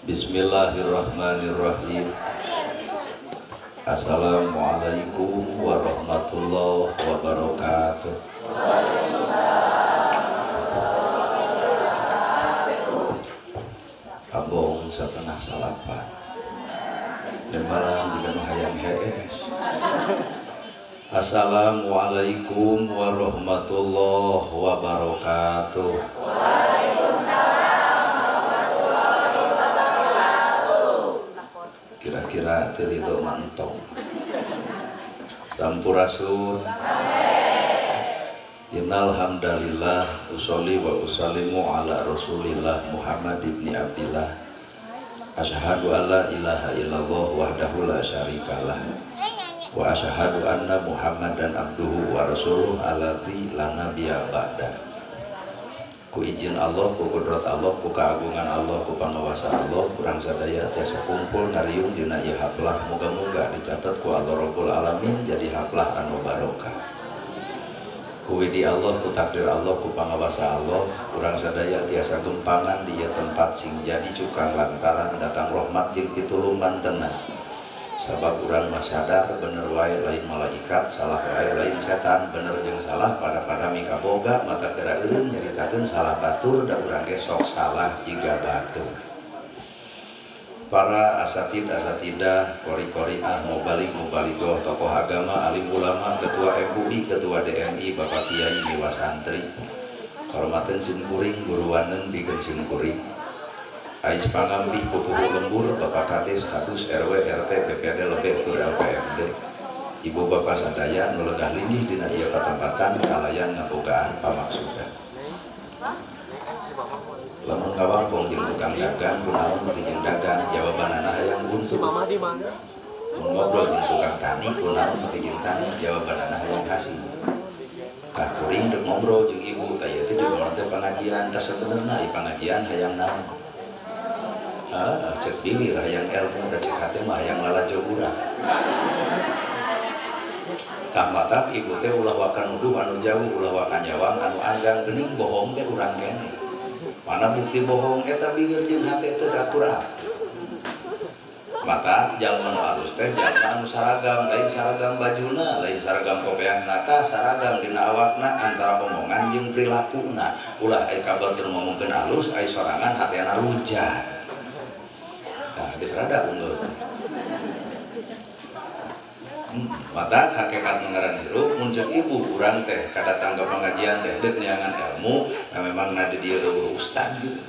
Bismillahirrahmanirrahim. Assalamualaikum warahmatullahi wabarakatuh. Abong setengah salapan dan malam juga nu hayang hees. Assalamualaikum warahmatullahi wabarakatuh. Waalaikumsalam warahmatullahi wabarakatuh. Kira-kira teu ridho mantong. Sampurasun. Innal hamdalillah usolli wa usallimu ala Rasulillah Muhammad ibni Abdillah. Asyhadu an la ilaha illallah wahdahu la syarikalah wa asyhadu anna Muhammadan abduhu wa rasuluh alladzi la nabiyya ba'da. Ku izin Allah, ku kudrat Allah, ku keagungan Allah, ku pangawasa Allah, kurang sadaya tiasa kumpul ngariung dina ieu haplah, moga-moga dicatat ku Allah Rabbul Alamin jadi haplah anu barokah. Ku widi Allah, ku takdir Allah, ku pangawasa Allah, urang sadaya tiasa gempangan di ieu tempat sing jadi cukang lantaran datang rahmat jeung pitulungan tenang. Sabab urang mah sadar bener wae lain malaikat, salah wae lain setan, bener jeung salah pada-pada mikaboga mata geura eureun nyaritakeun salah batur da urang ge sok salah jiga batur. Para asatid asatidah, kori-koriah, mubalik mubaligoh, tokoh agama, alim ulama, ketua MUI, ketua DMI, bapak kiai, dewa santri, hormaten simkuring, guruanen pikeun simkuring. Ais pangambih pupuhu lembur, bapak kades, kadus, RW, RT, BPD, lebih tur LPMD. Ibu bapak sadaya nu legah linggih dina ieu patempatan kalayan ngabogaan pamaksudan. Lamun ngawangkong jeung tukang dagang kunaon make jeung dagang, jawabanana hayang untung. Mun ngobrol jeung tukang tani kunaon make jeung tani, jawabanana hayang hasil. Tah kuring teu ngobrol jeung ibu, tah ieu teh judulna teh pengajian, tah sabenerna ieu pengajian hayang naon? Ah, cek bibir hayang ilmu, da cek hate mah hayang lalajo urang. Tah matak ibu teh ulah waka nuduh anu jauh, ulah waka nyawang anu anggang, geuning bohong teh urang keneh. Mana bukti bohong eta bibir jeung hate teh akurat. Mata jalma nu alus teh jalma anu saragam, lain saragam bajuna, lain saragam kopeahna, tah saragam dina awakna antara omongan jeung prilakuna. Ulah aya kabar teu ngomongkeun alus, aya sorangan hatena rujat. Tah geus rada unggul. Mata hakikat nu ngaran hirup mun ceuk ibu urang teh kadatang ka pengajian teh deuk neangan ilmu, nah memang na di dieu eueuh ustad gitu.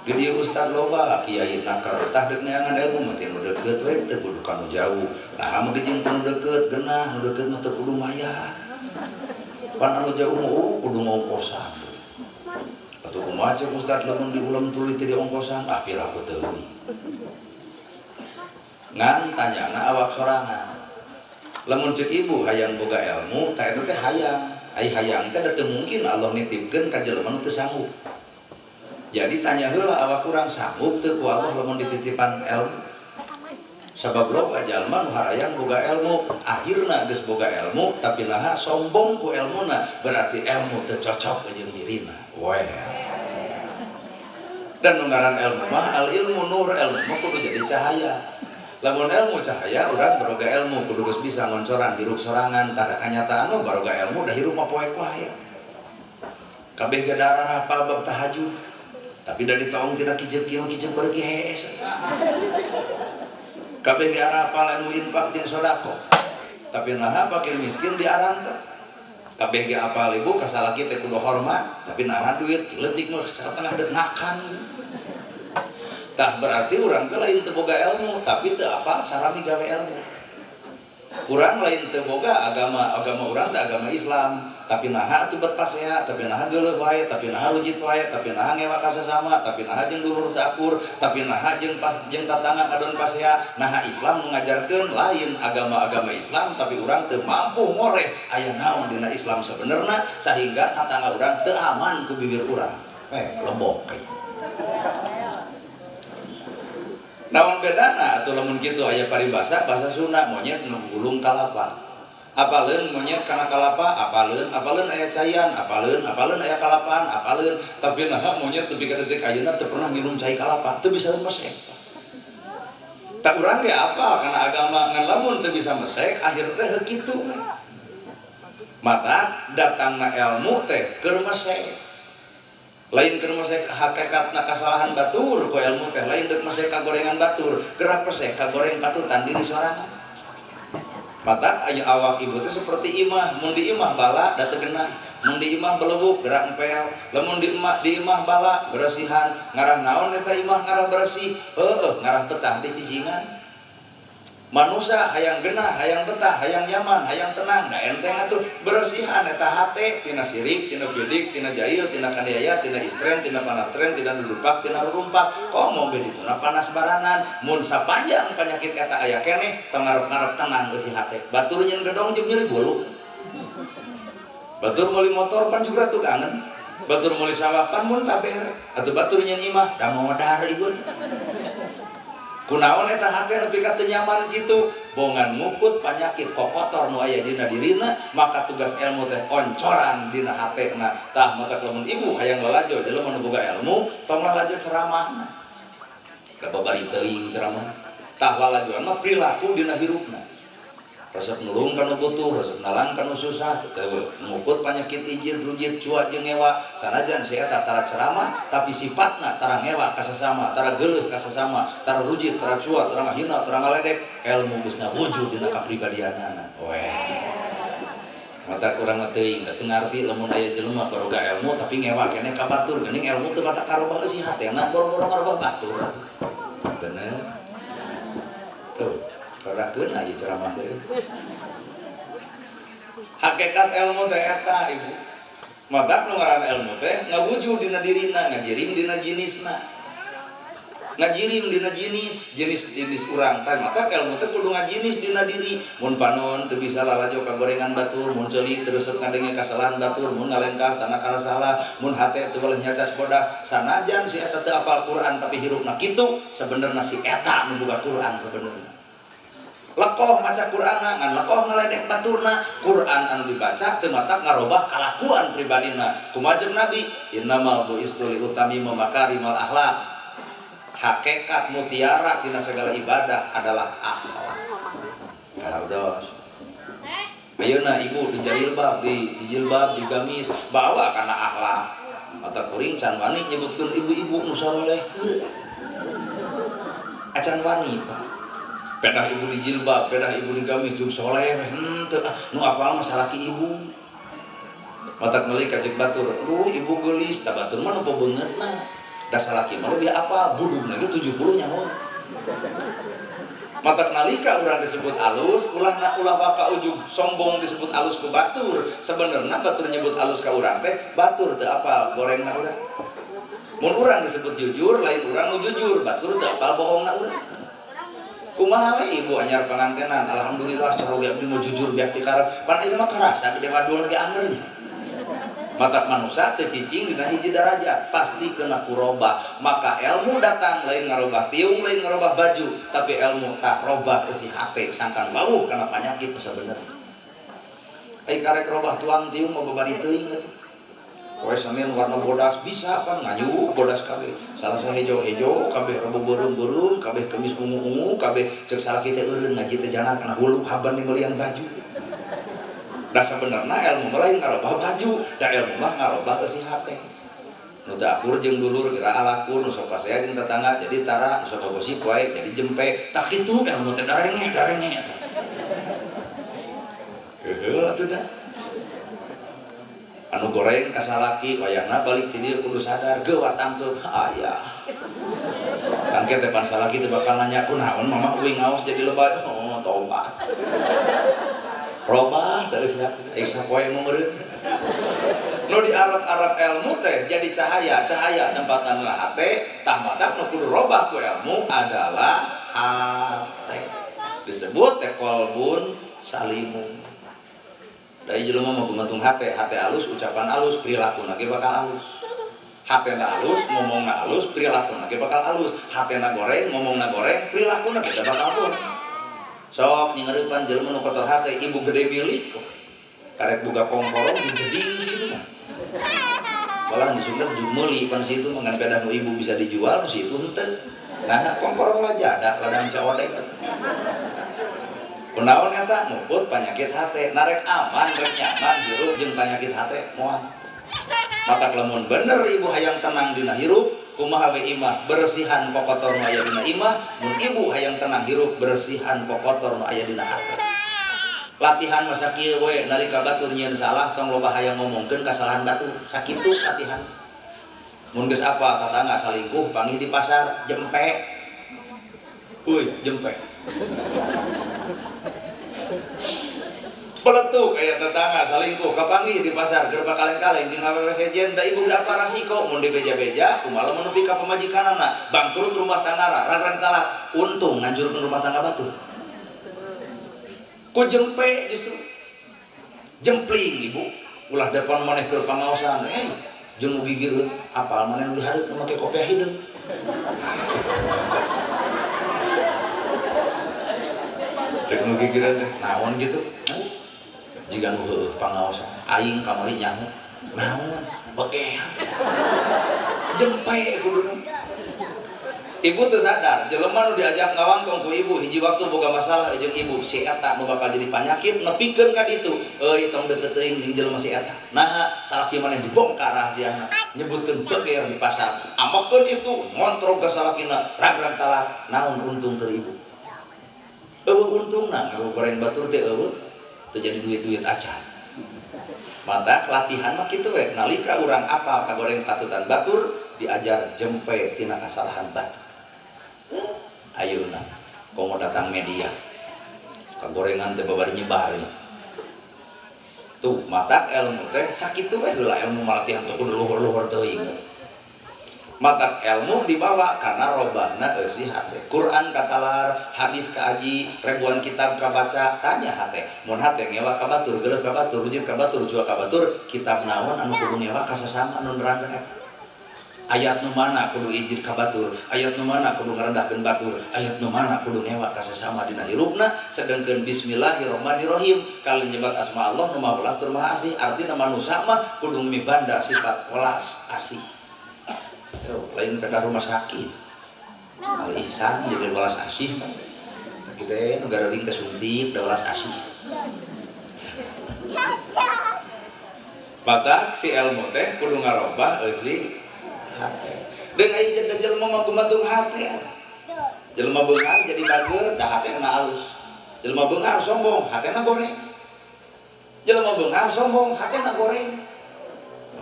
Di dieu ustad loba, kiai naker, tah deuk neangan ilmu mah ti nu deukeut we, teu kudu ka nu jauh. Nah mun jeung nu deukeut geunah, nu deukeut mah teu kudu mayar. Pan anu jauh mah oh, kudu ngongkosan. Atuh kumaha ceuk ustad lamun diulem tuluy teu diongkosan, ah piraku teuing. Ngan tanyana awak sorangan. Lamun ceuk ibu hayang boga ilmu, tah eta teh hayang. Ai hayang teh da teu mungkin Allah nitipkeun ka jelema nu teu sanggup. Jadi tanya heula awak urang sanggup teu ku Allah lamun dititipan ilmu. Sabab loba jalma nu harayang boga ilmu, akhirna geus boga ilmu tapi naha sombong ku ilmuna, berarti ilmu teu cocok jeung dirina. Well. Dan nu ngaran ilmu mah al ilmu nur, ilmu mah kudu jadi cahaya. Lamun ilmu cahaya, urang baroga ilmu kudu geus bisa ngoncoran hirup sorangan, tanda kanyataan mah baroga ilmu da hirup mah poek wae. Kabeh ge darah hafal bab tahajud. Tapi da ditaung tina kijep kieu mah kijep bareuki hees. Kabeh ge arapal ilmu infak jeung sedekah. Tapi naha fakir miskin diarantep. Kabeh ge apal ibu ka salaki teh kudu hormat, tapi naha duit leutik mah satengah deuk makan. Tah berarti urang teh lain teu boga ilmu, tapi teu apal cara migawe ilmu. Urang lain teu boga agama, agama urang teh agama Islam, tapi naha atuh bet pasea, tapi naha geuleuh wae, tapi naha rujit wae, tapi naha ngewa ka sasama, tapi naha jeung dulur teu akur, tapi naha jeung pas jeung tatangga ngadon pasea, naha Islam nu ngajarkeun lain agama-agama Islam, tapi urang teu mampu ngoreh aya naon dina Islam sabenerna sehingga tatangga urang teu aman ku bibir urang. Lebok kayak. Naon bedana atuh lamun kitu aya paribasa bahasa Sunda monyet nu gulung kalapa. Apaleun monyet kana kalapa, apaleun, apaleun aya caian, apaleun, apaleun aya kalapaan, apaleun. Tapi naha monyet nepi ka detik ayeuna teu pernah nginum cai kalapa, teu bisa mesek. Tak urang ge apal kana agama ngan lamun teu bisa mesek akhir teh heuh kitu we. Mata datangna ilmu teh keur mesek. Lain keur mesek hakikatna kasalahan batur ku ilmu teh, lain deuk mesek kagorengan batur, gerak mesek kagoreng patutan diri sorangan. Mata aya awak ibu teh seperti imah, mun di imah bala da teu genah, mun di imah belebuk gerak empel, lamun di imah bala beresihan, ngarah naon eta imah ngarah bersih, heueuh ngarah betah di cicingan. Manusia hayang genah, hayang betah, hayang nyaman, hayang tenang, da enteng atuh beresihan eta hate tina sirik, tina bidik, tina jahil, tina kaniaya, tina istren, tina panastren, tina dudupak, tina rurumpak. Komo be dituna panas baranan, mun sapanjang penyakit eta aya keneh, tong ngarep-ngarep tenang eusi hate. Batur nyeun gedong jeung nyeri bulu. Batur meuli motor pan juga tukangan. Batur meuli sawah pan muntaber. Atuh batur nyeun imah da modar ibu. Kunaon eta hate nepi ka teu nyaman kitu, bongan ngukut panyakit kokotor nu aya dina dirina, maka tugas ilmu teh oncoran dina hatena. Tah matak lamun ibu hayang lalajo jelema nu boga ilmu, tong lalajo ceramahna. Da babari teuing ceramah. Tah lalajoan mah perilaku dina hirupna. Resep nulung kanu butuh, resep nalang kanu susah, teu ngukut panyakit ijid, rujit, cua jeung ngewa. Sanajan si eta tara ceramah, tapi sifatna tara ngewa ka sasama, tara geuleuh ka sasama, tara rujit, tara cua, tara ngahina, tara ngaledek, ilmu geus ngawujud dina kapribadianana. Weh. Mata kurang mah teuing, da teu ngarti lamun aya jelema baroga ilmu tapi ngewa keneh ka batur, geuning ilmu teu batak karobah eusi hatena, boro-boro ngarobah batur atuh. Bener. Tuh. Radakeun aya ceramah teh. Hakikat ilmu teh eta ibu. Matak nu ngaran ilmu teh ngawujud dina dirina, ngajirim dina jinisna. Ngajirim dina jinis, jenis-jenis urang teh. Matak ilmu teh kudu ngajinis dina diri. Mun panon teu bisa lalajo kagorengan batur, mun ceuli teu resep ngadenge kasalahan batur, mun ngalengkah tanah kana salah, mun hate teu boleh nyacas bodas. Sanajan si eta teu apal Quran tapi hirupna kitu, sebenarna si eta nu boga Quran sebenarna. Lekoh maca Qur'anna ngan lekoh ngaledek baturna. Quran anu dibaca teu matak ngarobah kalakuan pribadina. Kumaha jeung Nabi, innamal bu'istu li utammima makarimal akhlak. Hakikat mutiara tina segala ibadah adalah akhlak. Kahardos. Ayeuna ibu di jilbab, di jilbab, di gamis, bawa kana akhlak. Mata kuring can wani nyebutkeun ibu-ibu nu saroleh. Acan wani, Pak. Pedah ibu di jilbab, pedah ibu di gamis jeung soleh, henteu ah, nu apal mah salaki ibu. Matak meuli ka cek batur, duh ibu geulis, da batur mah nu beungeutna. Da salaki mah lebih apal, budugna ge 70 nyaho. Matak nalika urang disebut alus, ulah na ulah waka ujug sombong disebut alus ku batur. Sebenarnya batur nyebut alus ka urang teh, batur teu apal gorengna urang. Mun urang disebut jujur, lain urang nu jujur, batur teu apal bohongna urang. Kumaha we ibu anyar pangantenan, alhamdulillah caroge abdi mah jujur biak ti karep. Pan ayeuna mah karasa gede wadul lagi angernya. Matak manusia teu cicing dina hiji darajat, pasti kena kurobah. Maka ilmu datang lain ngarobah tiung, lain ngarobah baju, tapi ilmu tak robah eusi hate sangkan bauh kana panyakit nu sabenerna. Ai karek robah tuang tiung mah babari teuing atuh. Poe Senin warna bodas bisa kan nganyu bodas kabeh. Salasa hejo-hejo kabeh, Rebo beureum-beureum kabeh, Kemis ungu-ungu kabeh. Cek salaki teh eureun ngaji teh jangan kana hulu haban meulieun baju. Da sabenerna ilmu mah lain ngarobah baju, da ilmu mah ngarobah eusi hate. Nu teu akur jeung dulur geura alakur, nu sok pasea jeung tetangga jadi tara, nu sok gosip wae jadi jempe. Tak kitu ilmu teh darenge darenge eta. Heueuh atuh da. Anu goreng ka salaki wayahna balik ti dieu kudu sadar geuwat tangkeup aya. Tangke teh pan salaki teh bakal nanya kunaon mamah uing ngaos jadi lebay. Oh tobat. Robah terus ya, ai sapoe mah meureun. Nu di Arab-Arab ilmu teh jadi cahaya, cahaya tempatan hate, tah matak nu kudu robah ku ilmu adalah hate. Disebut teh kolbun salimun. Dari jelema mah gumantung hate, hate alus, ucapan alus, perilaku ge bakal alus. Hatena alus, ngomongna alus, perilaku ge bakal alus. Hatena goreng, ngomongna goreng, perilaku ge bakal goreng. Sok nyingareupan jelema nu kotor hate ibu gede milik kok. Karek boga kongkorong dijeding si itu mah. Malah di Sunda tujuh meuli pan si itu mah ngan pedah nu ibu bisa dijual nu si itu henteu. Nah, kongkorong lajadah ladang caodek atuh. Kunaon eta ngumput panyakit hate, narek aman rek nyaman hirup jeung panyakit hate moal. Matak lamun bener ibu hayang tenang dina hirup, kumaha we imah bersihan kokotor nu aya dina imah, mun ibu hayang tenang hirup bersihan kokotor nu aya dina hate. Latihan masa kieu we nalika batur nyieun salah tong loba hayang ngomongkeun kasalahan batur, sakitu latihan. Mun geus apa tatangga salingkuh panggih di pasar jempe. Euy, jempe. Peletuk aya tetangga salingkuh kapanggih di pasar keur pakaleng-kaleng jeung awewe sejen da ibu ge apa rasiko mun dibeja-beja kumaha lamun nepi ka pamajikanana bangkrut rumah tanggana rang-rang talak untung ngancurkeun rumah tangga batur. Ku jempe justru jempling ibu ulah depan maneh keur pangaosan jeung nu gigireun apal maneh nu dihareup nu make kopiah hideung. Cek nu gigireun teh naon gitu jiga nu heueuh pangaosan aing kamari nyaho naon beger jempe kuduna. Ibu teu sadar jelema nu diajak ngawangkong ku ibu hiji waktu boga masalah jeung ibu si eta nu bakal jadi panyakit nepikeun ka ditu euy tong deukeut teuing jeung jelema si eta naha salaki maneh dibongkar rahasiana nyebutkeun beger di pasar amokeun itu ngontrog ka salakina rag-rag talak naon untung keur ibu eueuh untungna ngagoreng batur teh eueuh teu jadi duit-duit acan. Mata latihan mah kitu we nalika urang apal kagoreng patutan batur diajar jempe tina kasalahan batur. Ayeuna komo datang media kagorengan teh babari nyebar tuh matak ilmu teh sakitu we heula ilmu malatihan teh kudu luhur-luhur teuing. Matak ilmu dibawa karena robahna eusi hate. Quran katalar, hadis kaaji, ribuan kitab kabaca, tanya hate. Mun hate ngewa ka batur, geuleuh ka batur, rujit ka batur, jua ka batur, kitab naon anu kudu ngewa ka sasama anu nerangkeun eta. Ayat nu mana kudu ijir ka batur, ayat nu mana kudu ngarendahkeun batur, ayat nu mana kudu ngewa ka sasama dina hirupna, sedengkeun bismillahirrahmanirrahim kali nyebat asma Allah nu Maha Welas tur Maha Asih, artina manusa mah kudu mibanda sifat welas asih. Yo, lain pada rumah sakit. Al ihsan jadi welas asih kan. Kita nu gareling teh suntik da welas asih. Batak si ilmu teh kudu ngarobah eusi hate. Deung aya jelema mah gumantung hate. Jelema beunghar jadi bager da hatena alus. Jelema beunghar sombong hatena goreng. Jelema beunghar sombong hatena goreng.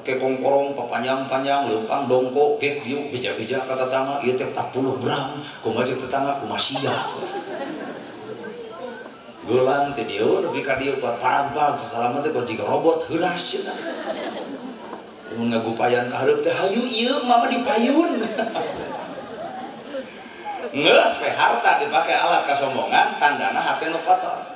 Ke kongkorong papanjang-panjang leumpang dongkok gek diuk beja-beja ka tetangga ieu teh 40 gram kumaha cek tetangga kumaha sia. Geulang teh dieu nepi ka dieu kuat parampang sasalaman teh kunci robot heuras cenah. Mun ngagupayan ka hareup teh hayu ieu mama dipayun. Geus we harta dipake alat kasombongan tandana hate nu kotor.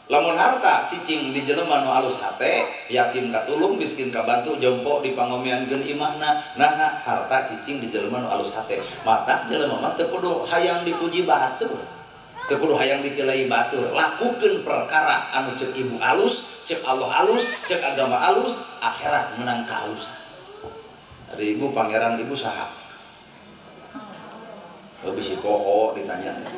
Lamun harta cicing di jelema nu alus hate, yatim katulung, miskin kabantu, jompo dipangomiankeun imahna. Naha harta cicing di jelema nu alus hate. Matak jelema mah teu kudu hayang dipuji batur. Teu kudu hayang ditilai batur. Lakukeun perkara anu ceuk ibu alus, ceuk Allah alus, ceuk agama alus, akhirat menang kaalusan. Ari ibu pangeran ibu saha? Heuh bisi poho ditanya teh.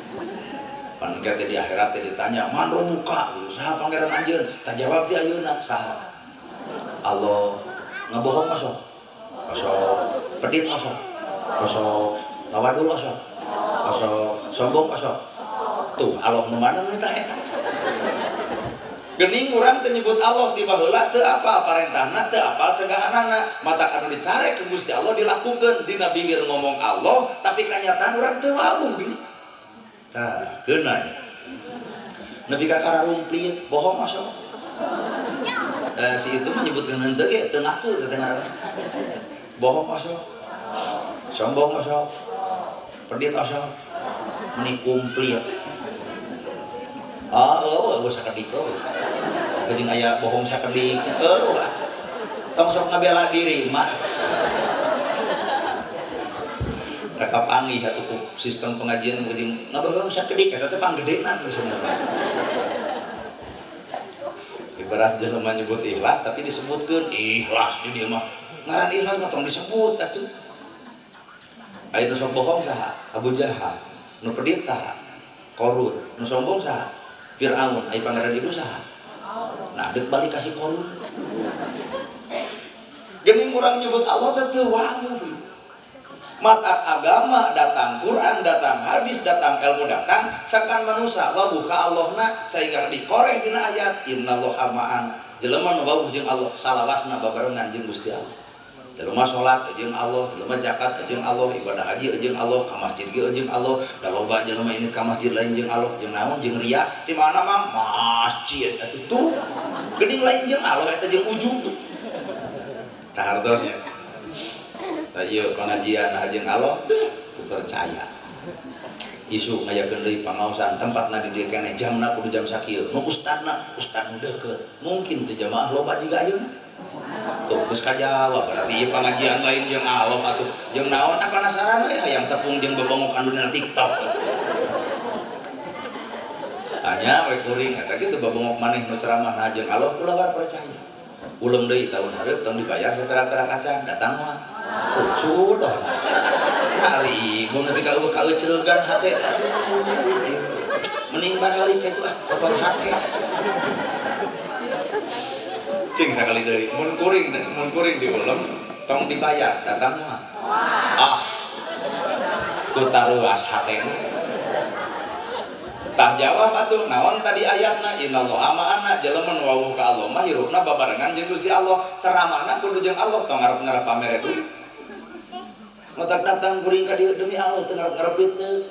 Pan engke teh di akhirat teh ditanya, "Man robuka?" Saha pangeran anjeun? Tah jawab ti ayeuna, saha? Allah. Ngabohong osok? Osok. Pedit osok? Osok. Ngawadul osok? Osok. Sombong osok? Tuh, Allah nu mana nu tah eta? Geuning urang teh nyebut Allah ti baheula teu apal parentahna, teu apal cegahanana. Matak anu dicarek ku Gusti Allah dilakukeun. Dina bibir ngomong Allah, tapi kanyataan urang teu wawuh geuning. Tah, keuna nya. Nepi ka kararumplit, bohong osok. Si itu mah nyebutkeun henteu ge teu ngaku teh ngaranna. Bohong osok. Sombong osok. Pedit osok. Meni kumplit. Ah, eueuh eueuh sakedik eueuh. Jeung aya bohong sakedik, eueuh. Tong sok ngabela diri mah. Raka panggih atuh ku sistem pengajian jeung ngabaheung sakedik eta teh panggedena teh sebenarnya. Ibarat jelema nyebut ikhlas tapi disebutkeun ikhlas di dieu mah. Ngaran ikhlas mah tong disebut atuh. Aya nu sok bohong saha? Abu Jahal. Nu pedit saha? Korun. Nu sombong saha? Fir'aun. Aya pangeran ibu saha? Nah, deuk balik kasih Korun. Geuning urang nyebut Allah teh teu wawuh. Mata agama datang, Quran datang, hadis datang, ilmu datang, sangkan manusia wawuh ka Allahna sehingga dikoreh dina ayat innallaha ma'ana. Jelema nu wawuh jeung Allah salawasna babarengan jeung Gusti Allah. Jelema salat jeung Allah, jelema zakat jeung Allah, ibadah haji jeung Allah, ka masjid ge jeung Allah, da loba jelema ini ka masjid lain jeung Allah, jeung naon jeung ria, ti mana mah masjid atuh tuh. Geuning lain jeung Allah eta jeung ujub. Tah hartosnya. Tah ieu pengajian jeung Allah teu percaya. Isu ngayakeun deui pangaosan tempatna di dieu keneh jamna kudu jam sakieu. Nu ustadna ustad nu deukeut. Mungkin teu jamaah loba jiga ayeuna. Tuh geus kajawab berarti ieu pengajian lain jeung Allah atuh. Jeung naon ah penasaran we hayang tepung jeung bebongok anu dina TikTok atuh. Tanya we kuring eta kitu bebongok maneh nu ceramah nah jeung Allah ulah war percaya. Ulem deui tahun hareup tong dibayar saperak-perak kacang datang mah. Tuh sudah. Nah ari ibu nepi ka eueuh kaeucreugan hate teh aduh. Mending baralik ka itu ah kotor hate. Cing sakali deui mun kuring diulem tong dibayar datang mah. Ah. Ku taruas hatena. Tah jawab atuh naon tadi ayatna innallaha ma'ana jelema nu wawuh ka Allah mah hirupna babarengan jeung Gusti Allah ceramahna kudu jeung Allah tong ngarep-ngarep pamere duit. Matak datang kuring ka dieu demi Allah teu ngarep-ngarep duit teu.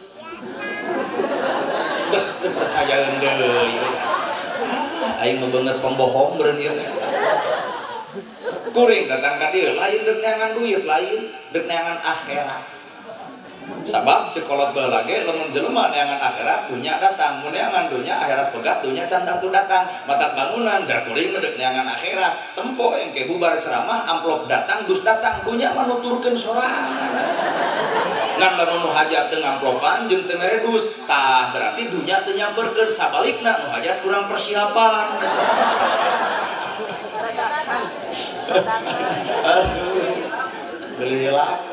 Deh teu percayaeun deui. Ah, aing mah beungeut pembohong beureun ieu teh. Kuring datang ka dieu lain deuk neangan duit, lain deuk neangan akhirat. Sabab cekolot baheula ge lamun jelema neangan akhirat dunya datang, mun neangan dunya akhirat pegat dunya can tangtu datang. Matak bangunan da kuring mah deuk neangan akhirat. Tempo engke bubar ceramah amplop datang, dus datang, dunya mah nuturkeun sorangan. Ngan lamun nu hajat teu ngamplopan jeung teu mere dus, tah berarti dunya teu nyamperkeun, sabalikna nu hajat kurang persiapan. Aduh, beli hilap.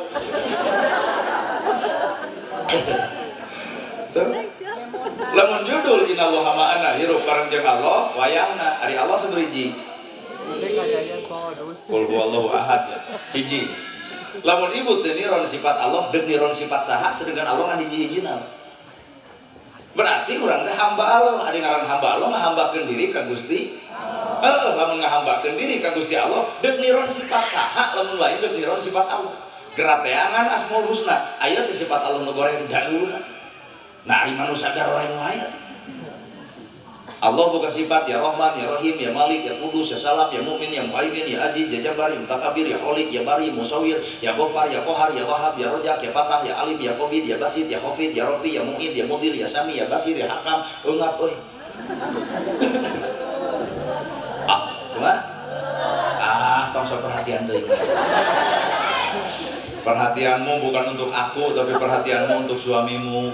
Tuh. Lamun judul innallaha ma'ana hirup bareng jeung Allah wayahna ari Allah saberiji. Qul huwallahu ahad hiji. Lamun ibu teu niron sifat Allah deuk niron sifat saha sedengkeun Allah ngan hiji-hijina. Berarti urang teh hamba Allah, ari ngaran hamba Allah ngahambakeun diri ka Gusti. Heeh, lamun ngahambakeun diri ka Gusti Allah deuk niron sifat saha lamun lain deuk niron sifat Allah. Gerateangan asmaul husna aya teh sifat Allah nu goreng daeuh. Nah ari manusia garoreng wae atuh. Allah boga sifat ya Rahman, ya Rahim, ya Malik, ya Kudus, ya Salam, ya Mu'min, ya Muhaimin, ya Aziz, ya Jabbar, ya Mutakabir, ya Khalik, ya Bari, ya Musawwir, ya Ghaffar, ya Qahar, ya Wahhab, ya Rojak, ya Fatah, ya Alim, ya Qabid, ya Basit, ya Khafid, ya Rabbi, ya Mu'id, ya Mudil, ya Sami, ya Basir, ya Hakam. Eungap euy. Ah, kumaha? Ah, tong sok perhatian teuing. Perhatianmu bukan untuk aku, tapi perhatianmu untuk suamimu.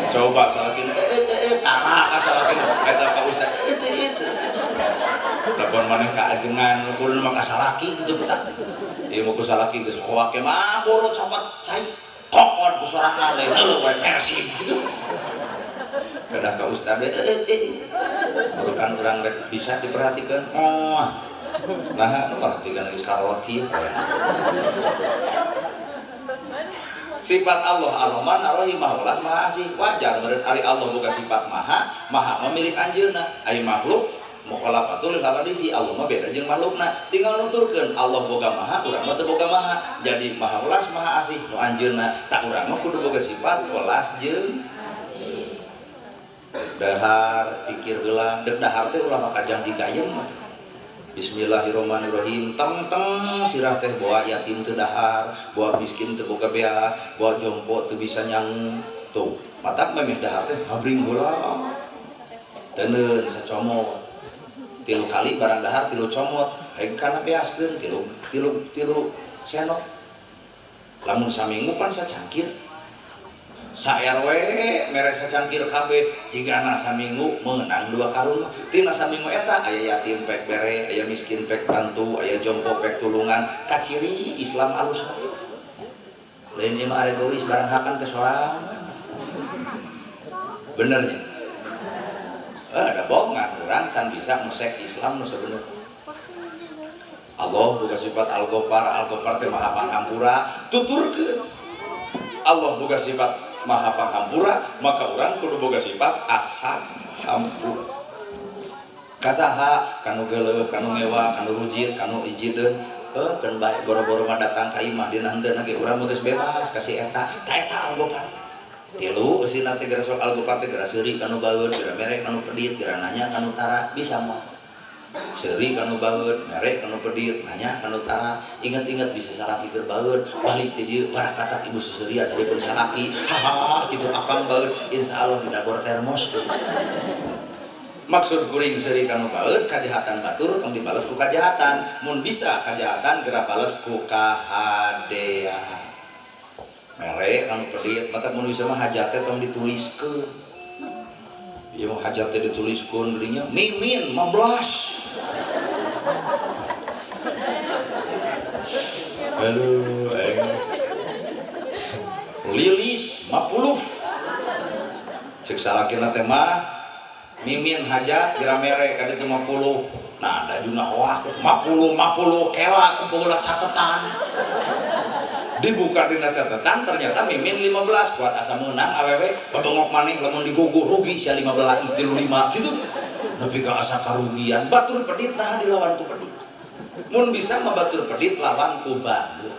Coba salakina, tara ka salakina, eta ka ustaz, Telepon maneh ka ajengan, kudu mah ka salaki kitu betah teh. Ieu mah ku salaki geus hoak mah boro copot cai, kokon ku sorangan lain leuleung wae Persib gitu. Kedah ka ustaz Bukan urang rek bisa diperhatikan. Oh. Nah, nu perhatikan geus karolot kieu. Sifat Allah Ar-Rahman Ar-Rahim Maha Welas Maha Asih. Wajar meureun ari Allah boga sifat maha, maha memilik anjeunna. Ari makhluk mukhalafatul lil hawadisi, Allah mah beda jeung makhlukna. Tinggal nuturkeun Allah boga maha, urang mah teu boga maha. Jadi Maha Welas Maha Asih nu anjeunna. Tak urang mah kudu boga sifat welas jeung asih. Dahar pikir heula, deuk dahar teh ulah maka janji gayeng mah. Bismillahirrahmanirrahim. Teng-teng sirah teh bawa yatim teu dahar, bawa miskin teu boga beas, bawa jompo teu bisa nyangu. Tuh, matak memeh dahar teh ngabring heula. Teuneun sacomot. 3 kali barang dahar 3 comot, hayu kana beaskeun tilu sendok. Lamun saminggu pan sacangkir. Sa RW mere sacangkir kabeh jigana saminggu meunang 2 karung mah. Tina saminggu eta aya yatim pek bere, aya miskin pek bantu, aya jompo pek tulungan. Kaciri Islam alus. Lain ieu mah egois barang hakan teh sorangan. Benernya. Ada bohongan urang can bisa musek Islam nu sabenerna. Allah boga sifat Al-Ghaffar, Al-Ghaffar teh Maha Panghampura, tuturkeun. Allah boga sifat Maha Panghampura, maka urang kudu boga sifat asat hampura. Kasaha kanu geuleuh, kanu ngewa, kanu rujit, kanu ijideun, heuh keun bae boro-boro mah datang ka imah dina henteu ge urang mah geus bebas ka si eta. Ta eta Al-Ghaffar teh. Tilu eusina teh geura sok Al-Ghaffar teh geura seuri kanu baeud, geura mere kanu pedit, geura nanya kanu tara, bisa moal. Seuri kanu baeud, mere kanu pedit, nanya kanu tara, inget-inget bisa salaki keur baeud, balik ti dieu barakatak ibu seserian tadi pun salaki, hahaha kitu akang baeud, insyaallah didagor termos. Maksud kuring seuri kanu baeud, kajahatan batur tong dibales ku kajahatan, mun bisa kajahatan geura bales ku kahadean. Mere kanu pedit, mata mun bisa mah hajat teh tong dituliskeun. Ieu mah hajat teh dituliskeun geuning nya mimin 15. Aduh, aing. Lilis 50. Cek salakina teh mah mimin hajat geura mere ka ditu 50. Nah, da juga hoak 50 50 kela kumpul catetan. Dibuka dina catatan ternyata mimin 15 kuat asa meunang awewe babengok maneh lamun diguguh rugi sia 15 35 gitu. Nepi ka asa karugian batur pedit nah dilawan ku pedit. Mun bisa mah batur pedit lawan ku bageut.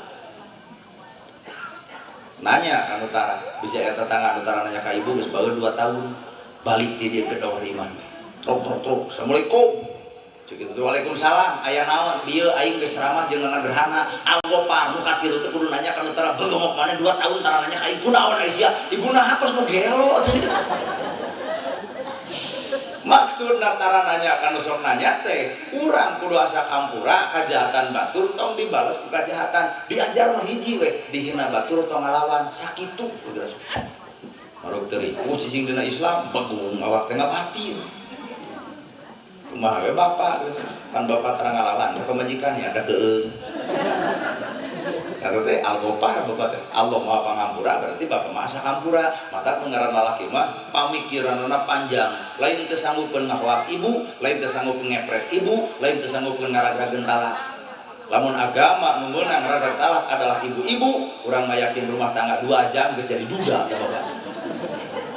Nanya ka nu tara, bisa eta tetangga nu tara nanya ka ibu geus baeud 2 tahun. Balik ti dieu gedor imah. Truk truk truk. Assalamualaikum. Cek itu waalaikumsalam, aya naon dieu aing geus ceramah jeung nana gerhana Al-Ghaffar nu katilu teh kudu nanya ka nu tara bengok maneh 2 tahun tara nanya ka aing kunaon ari sia ibu naha kos nu gelo atuh. Maksudna tara nanya ka nu sok nanya teh urang kudu asa kampura kajahatan batur tong dibales ku kajahatan diajar mah hiji we dihina batur tong ngalawan sakitu geus. Maruk teu ripuh cicing dina Islam begung awak teh ngabatin. Kumaha we bapak geus pan bapak tara ngalawan ka pamajikannya ada keung. Karena teh Al-Ghaffar bapak teh Allah Maha Pangampura berarti bapak mah asa kampura mata ngaran lalaki mah pamikiranna panjang lain teu sanggupeun ngahoak ibu lain teu sanggup ngepret ibu lain teu sanggupeun ngaragrageun talak. Lamun agama nu meunang ngarag talak adalah ibu-ibu urang mah yakin rumah tangga 2 jam geus jadi duda teh bapak.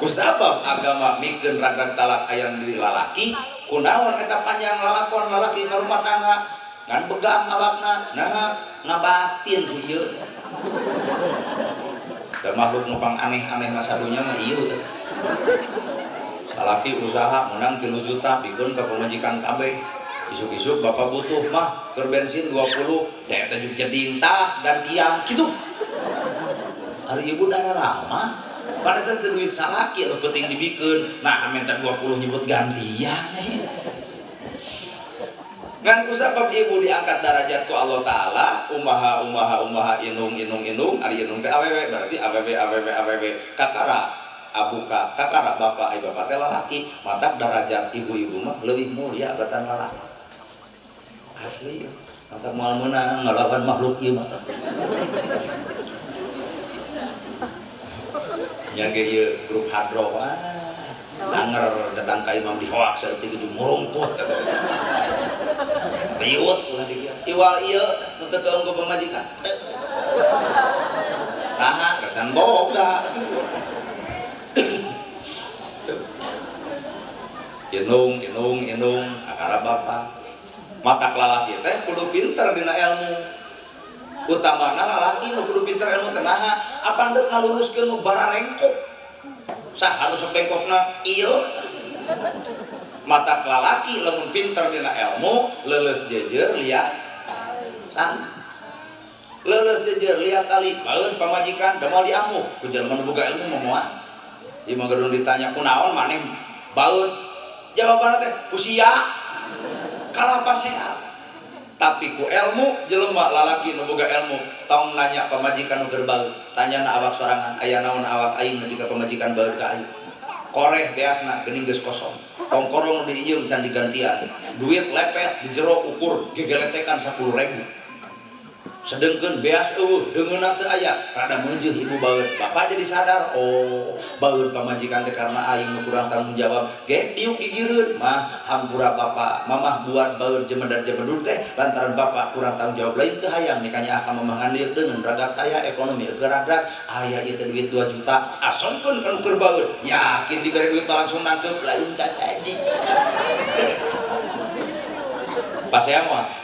Kusabab agama mikeun ragrag talak aya di lalaki kunaon eta panjang lalakon lalaki ka rumah tangga ngan begang awakna nah ngabatin ku ieu. Da makhluk nu pang aneh-aneh na sadunya mah ieu teh. Salaki usaha menang 3 juta bikeun ka pamajikan kabeh. Isuk-isuk bapak butuh mah keur bensin 20 da eta jeung jeding tah gantian kitu. Ari ibu darah ramah padahal teh duit salaki anu penting dibikeun nah minta 20 nyebut gantian. Ngan kusabab ibu diangkat darajat ku Allah Ta'ala umaha umaha umaha inung inung inung ari inung teh awewe berarti awewe awewe awewe kakara abuka kakara bapak ai bapak teh lalaki matak darajat ibu-ibu mah leuwih mulia batan lalaki asli matak moal meunang ngalawan makhluk ieu mah nya ge ieu grup hadroh anger datang ka imam dihoak saeutik jeung murungkut eta riut ulah di dieu iwal ieu nu teu keung ku pamajikan naha can boga inung inung inung kakara bapa matak lalaki teh kudu pinter dina ilmu utamana lalaki nu kudu pinter ilmu teh naha apan deuk ngaluruskeun nu bararengkok saha nu sok bengkokna ieu matak lalaki lamun pinter dina ilmu leuleus jejer liat tali leuleus jejer liat tali baeun pamajikan da moal diamuk ku jelema nu boga ilmu mah moal ieu mah gedung ditanya kunaon maneh baeun jawabanna teh usia kalapa sehat. Tapi Tapi ku ilmu jelema lalaki nu boga ilmu tong nanya pamajikan nu keur baeud, tanyana awak sorangan aya naon awak aing nepi ka pamajikan baeud ka aing. Koreh beasna geuning geus kosong. Kongkorong diinjeum can digantian. Duit lepet di jero ukur gegeletekan 10.000. Sedengkeun beas eueuh deungeunna teu aya, rada meujeuh ibu baeud. Bapak jadi sadar, oh baeud pamajikan teh karena aing nu kurang tanggung jawab. Ge diuk gigireun mah hampura bapak, mamah buat baeud jemedar jemedud teh lantaran bapak kurang tanggung jawab lain teu hayang nikahnya ka mamah ngan deungeun ragak aya ekonomi gerak-gerak aya ieu teh duit 2 juta asongkeun ka nu keur baeud. Yakin dibere duit mah langsung nangkep lain teh tadi. Pasea moal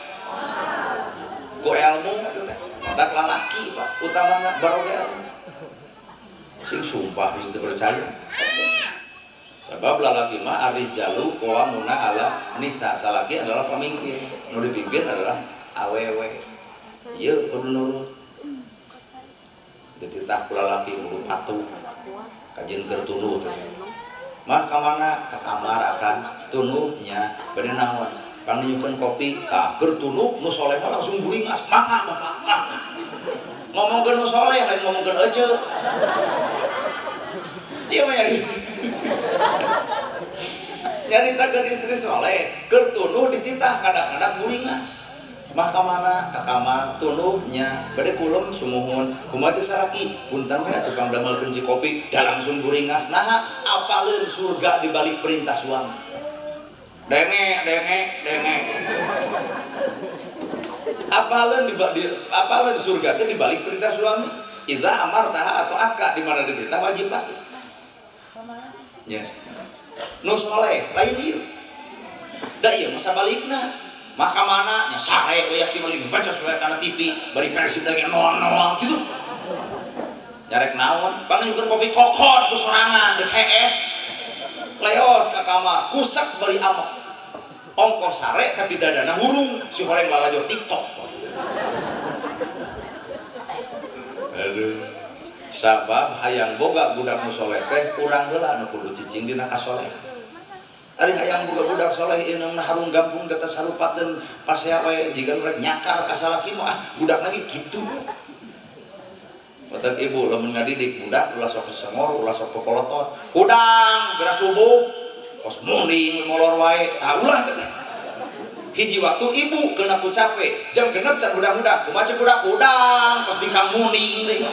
ku ilmu teh matak lalaki Pak utamana baroga ilmu sing sumpah bisa percaya sebab lalaki mah arijalu qawamuna ala nisa, salaki adalah pemimpin, nu dipimpin adalah awewe. Ieu kudu nurut dititah ku lalaki kudu patuh kajeun keur tunduh teh mah ka mana ka kamar akan tunduhnya bade naon pangyukeun kopi tah keur tunduh nu soleh mah langsung buringas mangga bapak mangga ngomongkeun nu soleh lain ngomongkeun ece ieu mah nyari nyaritakeun istri soleh keur tunduh dititah kadang-kadang buringas mah ka mana ka kamar tunduhnya bade kulem sumuhun kumaha ceuk salaki punten we atuh pang damelkeun si kopi da langsung buringas naha apaleun surga di balik perintah suami. Denge, denge, denge. Apaleun di apaleun surga teh dibalik perintah suami. Idza amartaha atau atka di mana dititah wajib patuh. Ya. Nu soleh lain ieu. Da ieu mah sabalikna. Mah ka mana nya sare we yakin meuli baca we kana TV bari Persib lagi 0-0 gitu. Nyarek naon? Pangyukeun kopi kokot ku sorangan deuk hees. Leos ka kamar, kusak bari amok. Ongkoh sare tapi dadana hurung si horeng lalajo TikTok. Aduh. Sabab hayang boga budak nu soleh teh urang heula nu kudu cicing dina kasoleh. Ari hayang boga budak soleh ieu na harung gampung getas harupateun pasea wae jiga rek nyakar ka salaki mah ah budak lagi kitu. Matak ibu lamun ngadidik budak ulah sok sengor ulah sok pepolotot. Hudang geura subuh kos munding molor wae tah ulah teh. Hiji waktu ibu kena ku capek jam genep can hudang-hudang kumaha ceuk budak hudang kos bikang munding deui.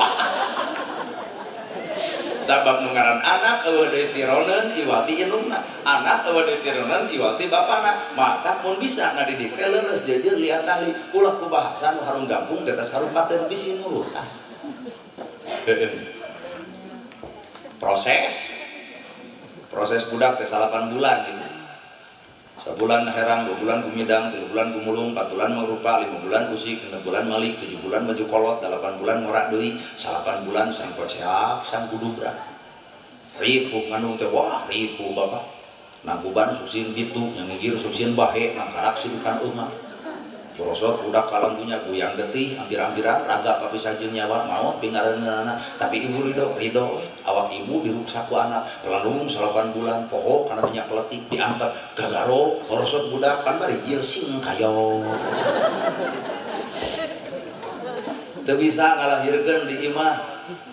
Sabab nu ngaran anak eueuh deui tironeun iwati indungna, anak eueuh deui tironeun iwati bapana. Mata mun bisa ngadidik teh leuleus jeujeur liat tali ulah ku bahasa nu harung gampung di atas harupateun bisi nurut tah. Proses budak teh 8 bulan ibu. Sabulan herang, 2 bulan gumidang, 3 bulan gumulung, 4 bulan mangrupa, 5 bulan usik, 6 bulan malik, 7 bulan maju kolot, 8 bulan ngorak deui, 8 bulan sang koceak, sang kudubra. Ripuh ngandung teh wah ripuh bapak. Nangkuban suksin bitu, yang ngigir suksin bahe, nangkarak sidikan eungah. Borosot budak kalam punya guyang getih, ambir-ambiran, raga papisah jeung nyawa, maot pingareunana. Tapi ibu ridho, ridho we. Awak ibu diruksak ku anak, pelandung 8 bulan, poho kana minyak peletik diantep, gagaro, borosot budak pan bari jil sing kayo. Teu bisa ngalahirkeun di imah,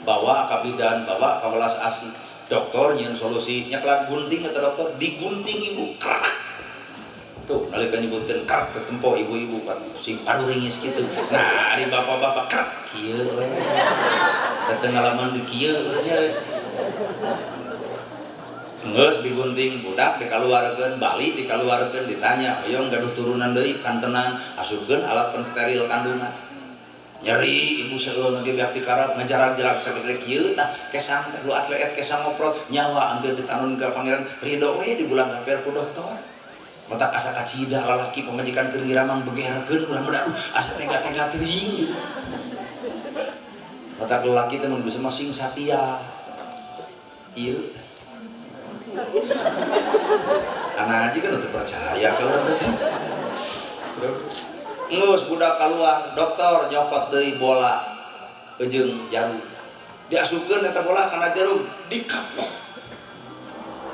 bawa ka bidan, bawa ka welas asih. Dokter nyieun solusi, nyeklat gunting eta dokter, digunting ibu, krak. Tuh, nalika nyebutkeun krek tetempo ibu-ibu kan sing paruringis kitu. Nah, ari bapak-bapak krek kieu we. Da teu ngalaman di kieu nya. Geus digunting budak dikaluarkeun, bali dikaluarkeun ditanya, "Hoyong gaduh turunan deui kantenan, asupkeun alat pensteril kandungan." Nyeri ibu seueul ge beak tikarat ngajarak-jarak sagede kieu tah kesang teh lu atlet kesang ngoprot nyawa ambil ditanun ka pangeran ridho we dibulang kaper ku dokter. Matak asa kacida lalaki pamajikan keur ngiramang begerkeun urang mah aduh asa tega-tega teuing gitu. Matak lalaki teh mun bisa mah sing satia. Ieu anak aja kan teu percaya ka urang teh. Geus budak keluar, dokter nyokot deui bola eujeung jarum. Diasupkeun eta bola kana jarum, dikapot.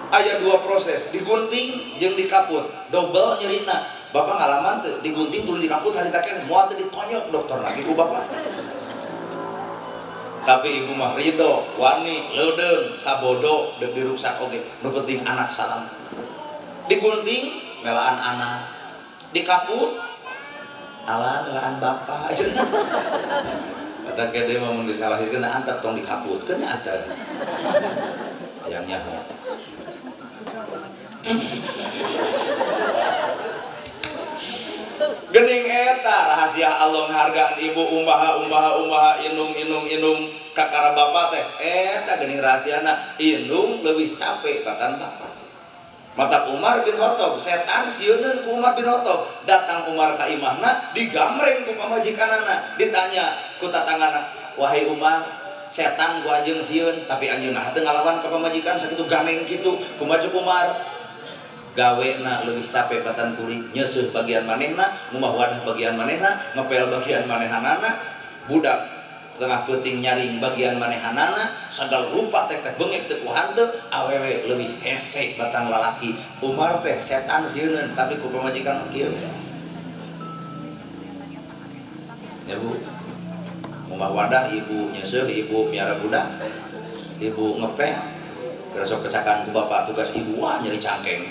Aya dua proses, digunting jeung dikaput, double nyerina. Bapak ngalaman teu digunting tuluy dikaput harita keneh moal teu ditonyok dokter lagi ku bapak. Tapi ibu mah ridho, wani, leudeung, sabodo deuk diruksak oge. Nu penting anak salam. Digunting melaan anak, dikaput ala melaan bapak. Kata kede mah mun geus ngalahirkeun antep tong dikaputkeun nya antep. Hayang nyaho. Gening eta rahasia Allah ngahargaan ibu umaha umaha umaha inung inung inung kakara bapak teh eta gening rahasiana indung leuwih capek batan bapak. Mata Umar bin Khattab setan sieuneun ku Umar bin Khattab datang Umar ka imahna digamreng ku pamajikanana ditanya ku tatangana wahai Umar setan ku anjeun sieun tapi anjeunna teu ngalawan ka pamajikan sakitu ganeng kitu kumaha ceuk Umar gawena leuwih capek batan kuring nyeuseuh bagian manehna ngumah wadah bagian manehna ngepel bagian manehanana budak tengah peuting nyaring bagian manehanana sagala rupa teh teh bengek teu ku hanteu awewe leuwih hese batang lalaki. Umar teh setan sieuneun tapi ku pamajikan kieu ya Bu ngumah wadah ibu nyeuseuh ibu miara budak ibu ngepel geura sok pecakan ku bapak tugas ibu wah nyeri cangkeng.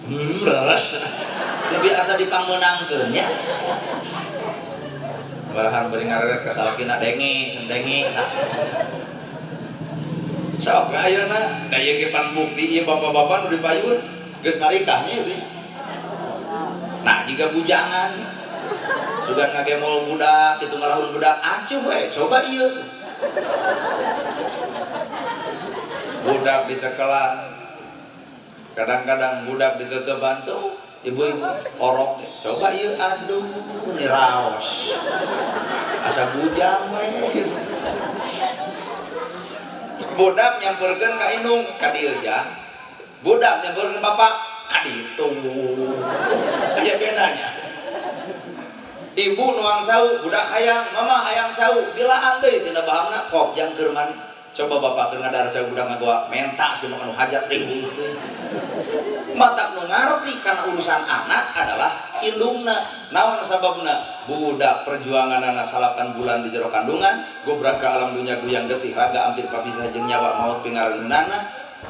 Leres. Lebih asa dipangmeunangkeun nya. Barahan bari ngareret ka salakina denge, sendenge eta. Sok ayeuna da ieu ge pan bukti ieu bapak-bapak nu dipayun geus narikah nya itu. Nah, jiga bujangan sugan ngagemol budak kitu ngalahun budak acuh we coba ieu. Budak dicekelan. Kadang-kadang budak digegeban tuh ibu-ibu orok coba ieu aduh ni raos asa bujang we. Budak nyamperkeun ka indung ka dieu jang budak nyamperkeun bapak ka ditu aya bedanya. Ibu nuang cau budak hayang mama hayang cau dilaan deui tina bahamna kop jang keur maneh. Coba bapak keur ngadar cau budak ngagoa menta si mah kanu hajat riweuh teh. Matak nu ngarti kana urusan anak adalah indungna. Naon sababna? Budak perjuanganana 8 bulan di jero kandungan, gobrak ka alam dunya guyang getih raga ampir papisah jeung nyawa maot pingareunana.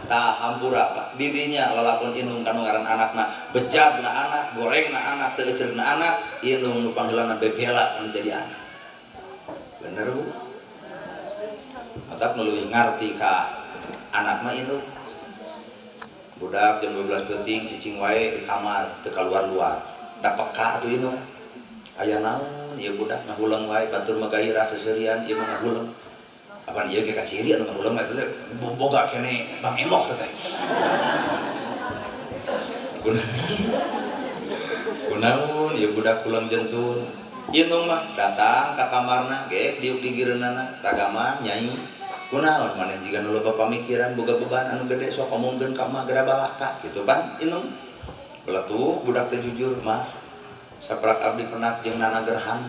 Tah hampura Pak, didinya lalakon indung kanu ngaran anakna, bejadna anak, gorengna anak, teu eceurna anak, indung nu panggilanna bebela anu jadi anak. Bener Bu? Matak nu leuwih ngarti ka anak mah indung. Budak jam 12 peuting cicing wae di kamar teu kaluar-luar. Da peka atuh indung. Aya naon ieu budak ngahuleng wae batur mah gairah seuseurian ieu mah ngahuleng. Apan ieu ge kaciri anu ngahuleng mah eta teh boga kene Bang Emok teh teh. Kunaon ieu budak kuleng jentul. Indung mah datang ka kamarna ge diuk gigireunana ragaman nyai. Kunaon maneh jiga nu loba pamikiran boga beban anu gede sok omongkeun ka mah geura balaka kitu pan indung. Beletuh budak teh jujur mah saprak abdi penak jeung nana gerhana.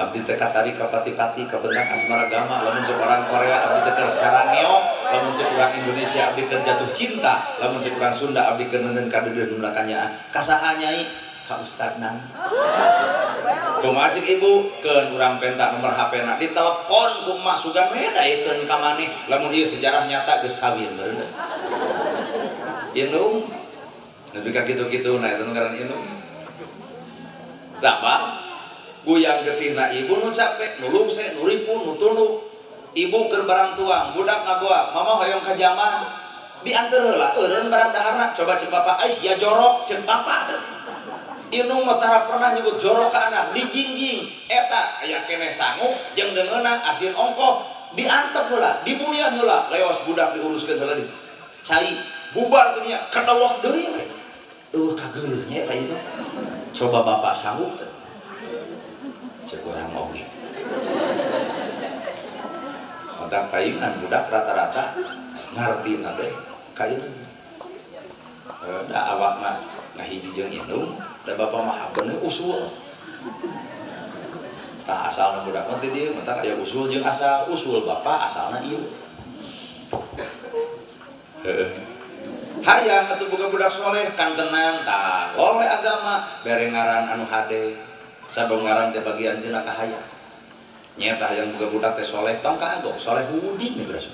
Abdi teh katari ka pati-pati kabentang asmara gama lamun cek orang Korea abdi teh keur sarangeok lamun cek urang Indonesia abdi keur jatuh cinta lamun cek urang Sunda abdi keur neuneun kadeudeuh nu kanyaah ka saha nyai ka ustad nana. Kumaha cek ibu keun urang penta nomor HP na ditelepon ku emak sugan we daekeun ka maneh lamun ieu sejarah nyata geus kawin meureun. Indung nepi ka kitu-kitu na eta nu ngaran indung. Sabab guyang getihna ibu nu capek nu lungse nu ripuh nu tunduk ibu keur barang tuang budak ngagoa mama hoyong ka jaman dianteur heula eureun barang daharna coba ceuk bapak ais ya jorok ceuk bapak teh. Indung mah tara pernah nyebut jorok ka anak dijingjing eta aya keneh sangu jeung deungeunna asin ongkoh diantep heula dibulian heula leos budak diuruskeun heula di cai bubar teh nya kadawak deui we eueuh kageuleuh nya eta indung coba bapak sanggup teh cek urang oge matak paingan budak rata-rata ngarti na teh ka indung da awakna ngahiji jeung indung da bapak mah bener usul tah asalna budak mah teh dieu matak aya usul jeung asal usul bapak asalna ieu. Heeh. Hayang atuh boga budak soleh kantenan tah oleh agama bere ngaran anu hade. Sabab ngaran teh bagian tina kahayang. Nyata hayang boga budak teh soleh tong kagok soleh hudin nih berasa.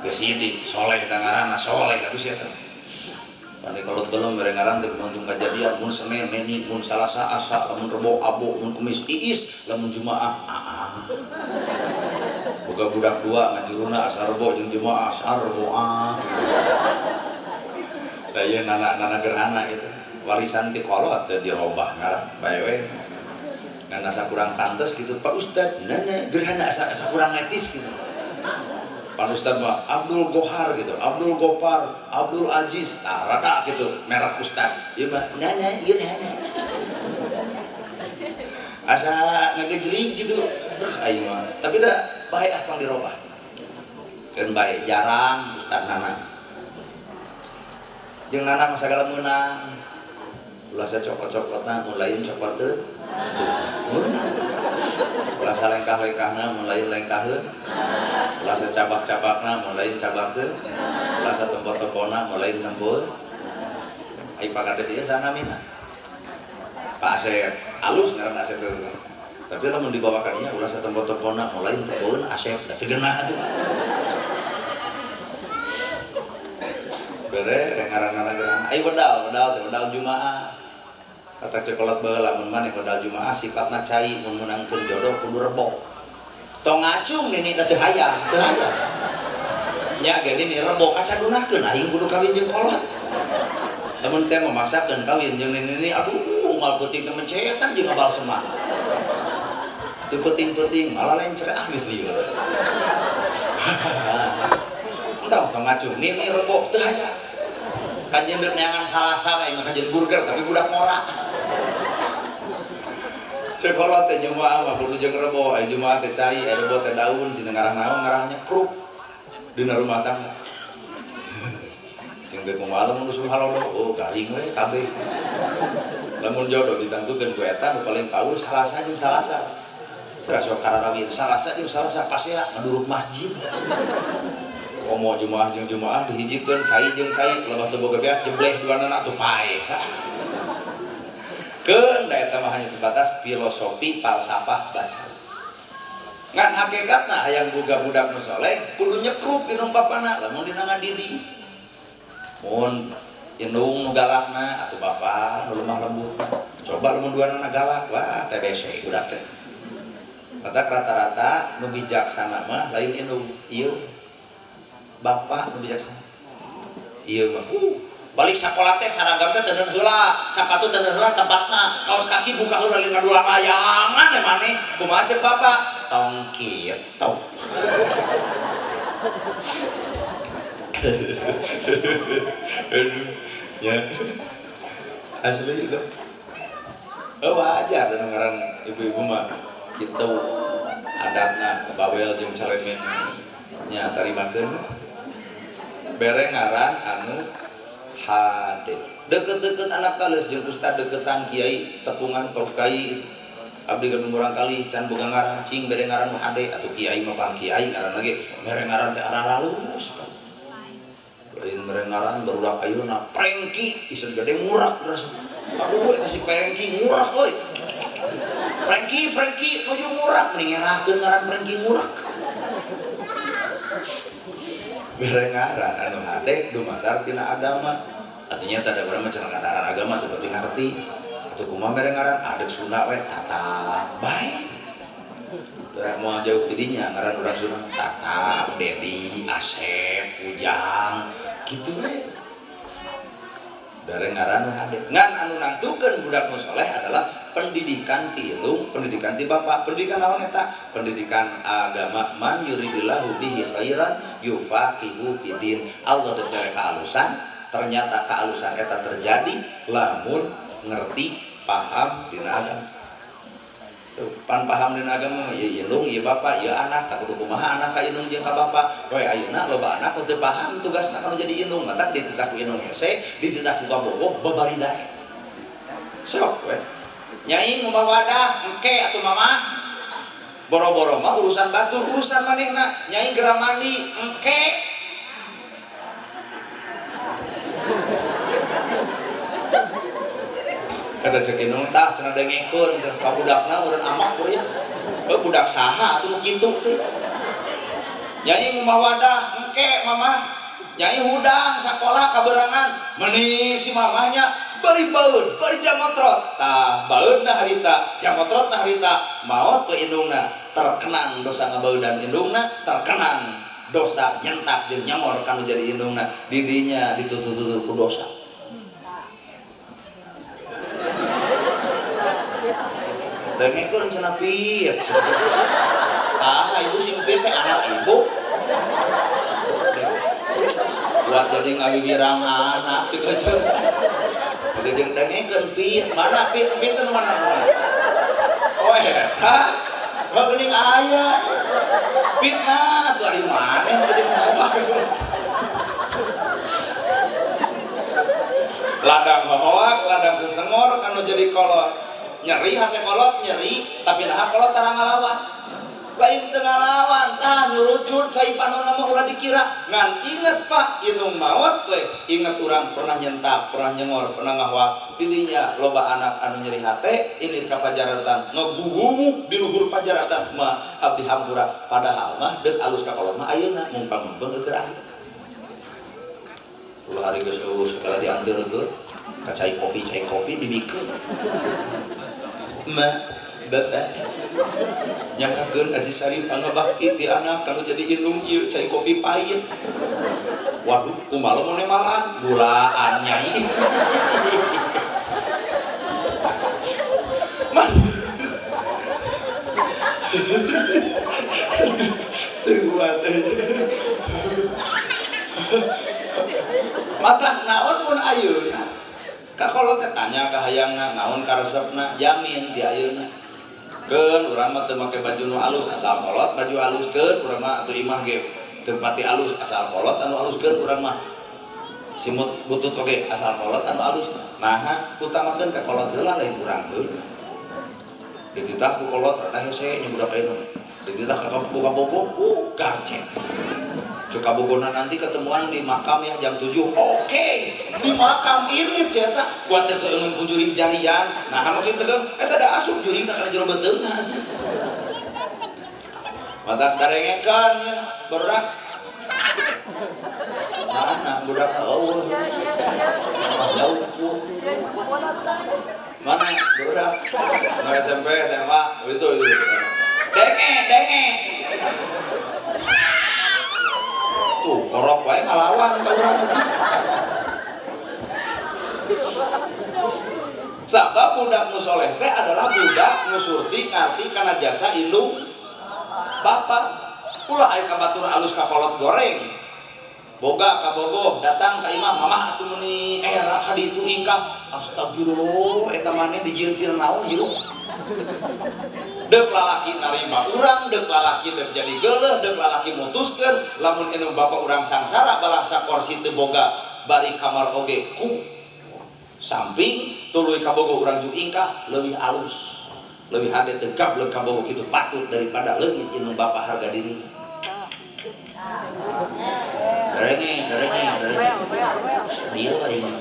Geus sidik soleh da ngaranna soleh atuh sia teh. Pandai kolot belum bere ngaran teh untung kajadian mun Senin Neni, mun Salasa Asa, lamun Rebo Abo, mun Kemis Iis, lamun Jumaah Aa. Boga budak dua ngajuruna asa Rebo jeung Jumaah sarboa. Da ieu nana gerhana itu. Warisan ti kolot teh dirobah ngaran bae we. Ngan asa kurang pantes gitu Pak Ustad, nana gerhana asa kurang etis gitu. Pak Ustad mah Abdul Gohar gitu, Abdul Gopar, Abdul Aziz, nah rada gitu merek Ustad. Ieu mah nana gerhana. Asa ngagejrig gitu. Duh aing mah. Tapi da bae ah tong dirobah. Keun bae jarang Ustad nana. Jeung nana mah sagala meunang. Ulah sacokot-cokotna mun lain cokot teu. Meunang. Ulah salengkah-lengkahna mun lain lengkaheun. Ulah sacabak-cabakna mun lain cabakeun. Ulah satempo-tempona mun lain tempo. Ai Pak Kades ieu sanamina. Pak Asep, alus ngaran Asep teh. Tapi lamun dibawa ka dinya ulah satempo-tempona mun lain tempoeun Asep, da teu geunah atuh. Bere ngaranna gerhana. Ai wedal, wedal teh wedal Jumaah. Kata cekolot baheula mun maneh wedal Jumaah sifatna cai mun meunangkeun jodoh kudu rebo. Tong ngacung nini da teu hayang, teu hayang. Nya ge nini rebo kacadunakeun aing kudu kawin jeung kolot. Lamun teh memaksakeun kawin jeung nini aduh unggal peuting teh mencetan jeung ngabal semah. Teu peuting-peuting malah lencer ah geus lieur. Entah tong ngacung nini rebo teu hayang. Kajeun deuk neangan salasa we mah kajeun burger tapi budak ngora. Cekolot teh Jumaah mah kudu jeung rebo, aya Jumaah teh cai, aya rebo teh daun, cina ngarah naon ngarahnya krup dina rumah tangga. Cing teh kumaha lamun usum halodo, oh garing we kabeh. Lamun jodoh ditangtukeun ku eta nu paling paur Salasa jeung Salasa. Terus sok kararawin Salasa jeung Salasa pasea ngaduruk masjid. Komo Jumaah jeung Jumaah dihijikeun cai jeung cai, lebah teu boga beas jebleh duanana atuh paeh. Keun da eta mah hanya sebatas filosofi falsafah baca. Ngan hakikatna hayang boga budak nu soleh kudu nyekrup indung bapana lamun dina ngadidi. Mun indung nu galakna atuh bapa nu lemah lembutna. Coba lamun duanana galak, wah TBC budak teh. Matak rata-rata nu bijaksana mah lain indung, ieu bapak nu bijaksana. Ieu mah balik sakola teh saragam teh teuneun heula, sapatu teuneun heula tempatna, kaos kaki buka heula lain ngadulang layangan we maneh. Kumaha ceuk bapak? Tong kitu. Aduh, ya. Asli itu. Oh, wajar dan ngaran ibu-ibu mah kitu adatna bawel jeung calemen nya tarimakeun. Bere ngaran anu hade. Deket-deket anak tales jeung ustad deketan kiai tepungan paus kai. Abdi gaduh murang kali can boga ngaran cing bere ngaran nu hade atuh kiai mah pang kiai ngaran lagi bere ngaran teh aralus. Lain bere ngaran barudak ayeuna Prengki ieu gede ngurak geus. Aduh eta si Prengki ngurak euy. Prengki Prengki nuju ngurak mending ngerakeun ngaran Prengki ngurak. Bere ngaran anu hade dumasar tina agama. Artinya tadi urang mah cenah ngaran agama teu penting ngarti. Atuh kumaha mere ngaran adek Sunda we Tatang. Bae. Urang moal jauh ti dinya ngaran urang Sunda Tatang, Dedi, Asep, Ujang kitu we. Bere ngaran nu hade. Ngan anu nangtukeun budak nu soleh adalah pendidikan ti indung, pendidikan ti bapak. Pendidikan naon eta? Pendidikan agama. Man yuridillahu bihi khairan yufaqihu fidin. Allah teh bere kaalusan, ternyata kaalusan eta terjadi lamun ngerti paham dina agama. Tuh, pan paham dina agama mah ieu indung, ieu bapak, ieu anak, tak kudu kumaha anak ka indung jeung ka bapak. Poe ayeuna loba anak teu paham tugasna kalau jadi indung, matak dititah ku indung hese, dititah ku kabogoh babari daek. Sok we. Nyai ngomah wadah, engke atuh mama. Boro-boro mah urusan batur, urusan manehna. Nyai geura mandi, engke. Kata cek indung tah cenah dengekeun ka budakna urang amak kuring. Heuh budak saha atuh nu kitu teh. Nyai ngumah wadah engke mamah. Nyai hudang sakola kaberangan meuni si mamahnya bari baeud bari jamotrot. Tah baeudna harita, jamotrotna harita, maot we indungna terkenang dosa ngabaeudan indungna, terkenang dosa nyentak jeung nyongor kanu jadi indungna, didinya ditutur-tutur ku dosa. Dengekeun cenah piet. Saha ibu sing piet teh anak ibu. Buat jadi ngawiwirang anak si kecil. Jeung dengekeun piet, mana piet piet teh mana mana. Oh eta, mah geuning aya. Fitnah atuh ari maneh mah jeung hoak. Ladang hoak, ladang sesengor kanu jadi kolot. Nyeri hati kolot nyeri, tapi naha kolot tara ngalawan. Lain teu ngalawan, tah nyurucut cai panonna mah ulah dikira. Ngan inget Pak, indung maot we, inget urang pernah nyentak, pernah nyengor, pernah ngahoak. Didinya loba anak anu nyeri hate, ini ka pajaratan ngeguwuk di luhur pajaratan mah abdi hampura. Padahal mah deuk alus ka kolot mah ayeuna mumpang-mumpang keur aya. Ulah hari geus eueuh segala dianteurkeun, ka cai kopi dibikeun. Ma, bapak nyangkakeun Haji Sarip pangabakti ti anak kalau jadi indung ieu cai kopi pahit. Waduh, kumaha lamun nemalan gulaan nyai. Teu kuat. Mata naon mun ayeuna? Ka kolot teh tanya ka hayangna, naon karesepna, jamin ti ayeuna. Keun urang mah teu make baju nu alus asal kolot baju alus, keun urang mah atuh imah ge teu pati alus asal kolot anu alus, keun urang mah simut butut oge asal kolot anu alus. Naha utamakeun ka kolot heula lain urang heula. Dititah ku kolot rada hese nya budak ayeuna. Dititah ka kabogo, garcet. Cuk kabogona nanti ketemuan di makam ya jam 7. Oke, di makam ini sih eta kuat teh keungeun ku juri jarian. Nah, mungkin teh eta da asup jurina kana jero beuteungna aja. Mata darengekan ya, barudak. Mana budak eueuh. Jauh. Mana barudak? Nu SMP, SMA, itu itu. Denge, denge. Tuh, ngorok wae ngalawan ka urang teh. Sabab budak nu soleh teh adalah budak nu surti ngarti kana jasa indung bapak. Ulah aya ka batur alus ka kolot goreng. Boga ka bogoh datang ka imah mamah atuh meuni era ka ditu ingkah. Astagfirullah eta maneh dijintir naon hirup. Deuk lalaki narima urang, deuk lalaki deuk jadi geuleuh, deuk lalaki mutuskeun lamun indung bapak urang sangsara balangsa korsi teu boga bari kamar oge ku samping tuluy kabogoh urang ju ingkah leuwih alus. Leuwih hade teu gablek kabogoh kitu patut daripada leungit indung bapak harga dirinya. Darenge, darenge, darenge. Dia lah ini.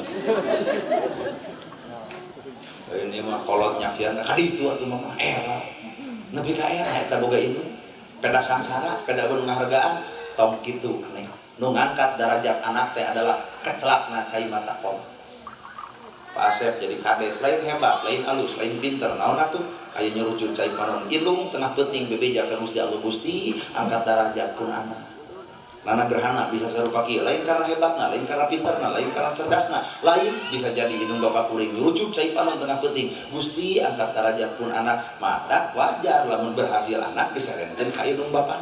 Ini mah kolot nyaksian ka ditu atuh mah era. Nepi ka era eta boga indung. Peda sangsara, peda eueuh ngahargaan, tong kitu aneh. Nu ngangkat derajat anak teh adalah kecelakna cai mata kolot. Pak Asep jadi kades, lain hebat, lain alus, lain pinter. Naon atuh? Aya nyurucut cai panon indung tengah peuting bebeja ka Gusti Allah Gusti angkat derajat pun anak. Nana gerhana bisa sarupa kieu, lain karena hebatna, lain karena pinterna, lain karena cerdasna, lain bisa jadi indung bapak kuring nyurucut cai panon tengah peuting Gusti angkat derajat pun anak. Mata wajar lamun berhasil anak diserenten ka indung bapak.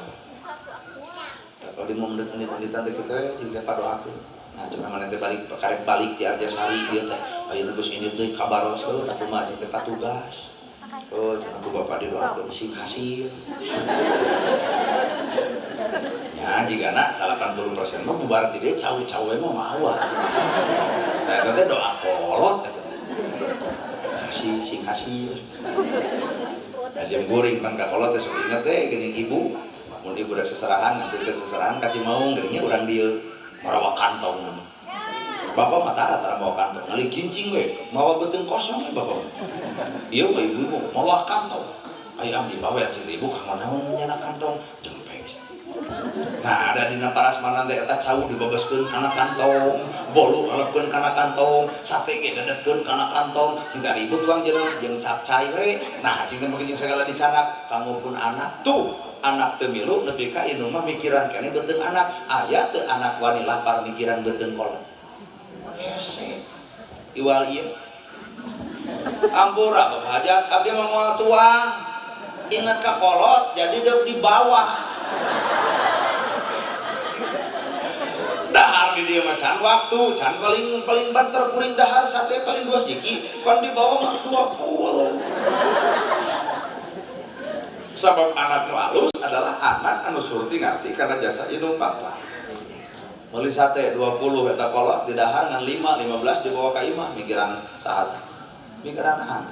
Kalau di mau menit-menitan teh kitu we cing teh padoakeun. Nah cenah maneh teh balik karek balik ti Arjasari ieu teh ayeuna geus ini deui kabaros heuh da kumaha cing teh patugas. Oh cenah ku bapak didoakeun sing hasil. Ya jigana 80% mah bubar ti dieu cau-cau we mah mawa. Tah eta teh doa kolot eta teh. Hasil sing hasil. Hasil guring pan ka kolot teh sok inget teh geuning ibu. Mun ibu rek seserahan nanti teh seserahan ka Cimaung geuning urang dieu marawa kantong. Bapak mah tara tara mawa kantong, ngali gincing we, mawa beuteung kosong we bapak. Ieu mah ibu-ibu mawa kantong. Ayo abdi bawel cenah ibu kanggo naon nyana kantong jempeng. Nah, ada dina parasmanan teh eta cau dibabaskeun kana kantong, bolu alepkeun kana kantong, sate ge dedetkeun kana kantong, cinta ribut tuang jeung capcay we. Nah, cinta make jeung sagala dicanak kanggo pun anak tuh. Anak teu milu nepi ka indung mah mikiran keneh beuteung anak, aya teu anak wani lapar mikiran beuteung kolot. Hese iwal ieu ampura bapak hajat abdi mah moal tuang ingat ka kolot jadi deuk di bawah dahar di dieu mah can waktu can paling paling banter kuring dahar sate paling 2 siki pan di bawah mah 20 sabab anak nu alus adalah anak anu surti ngarti kana jasa indung papa. Meuli sate 20 eta kolot di dahar ngan 5 15 dibawa ka imah mikiran saha mikiran anak.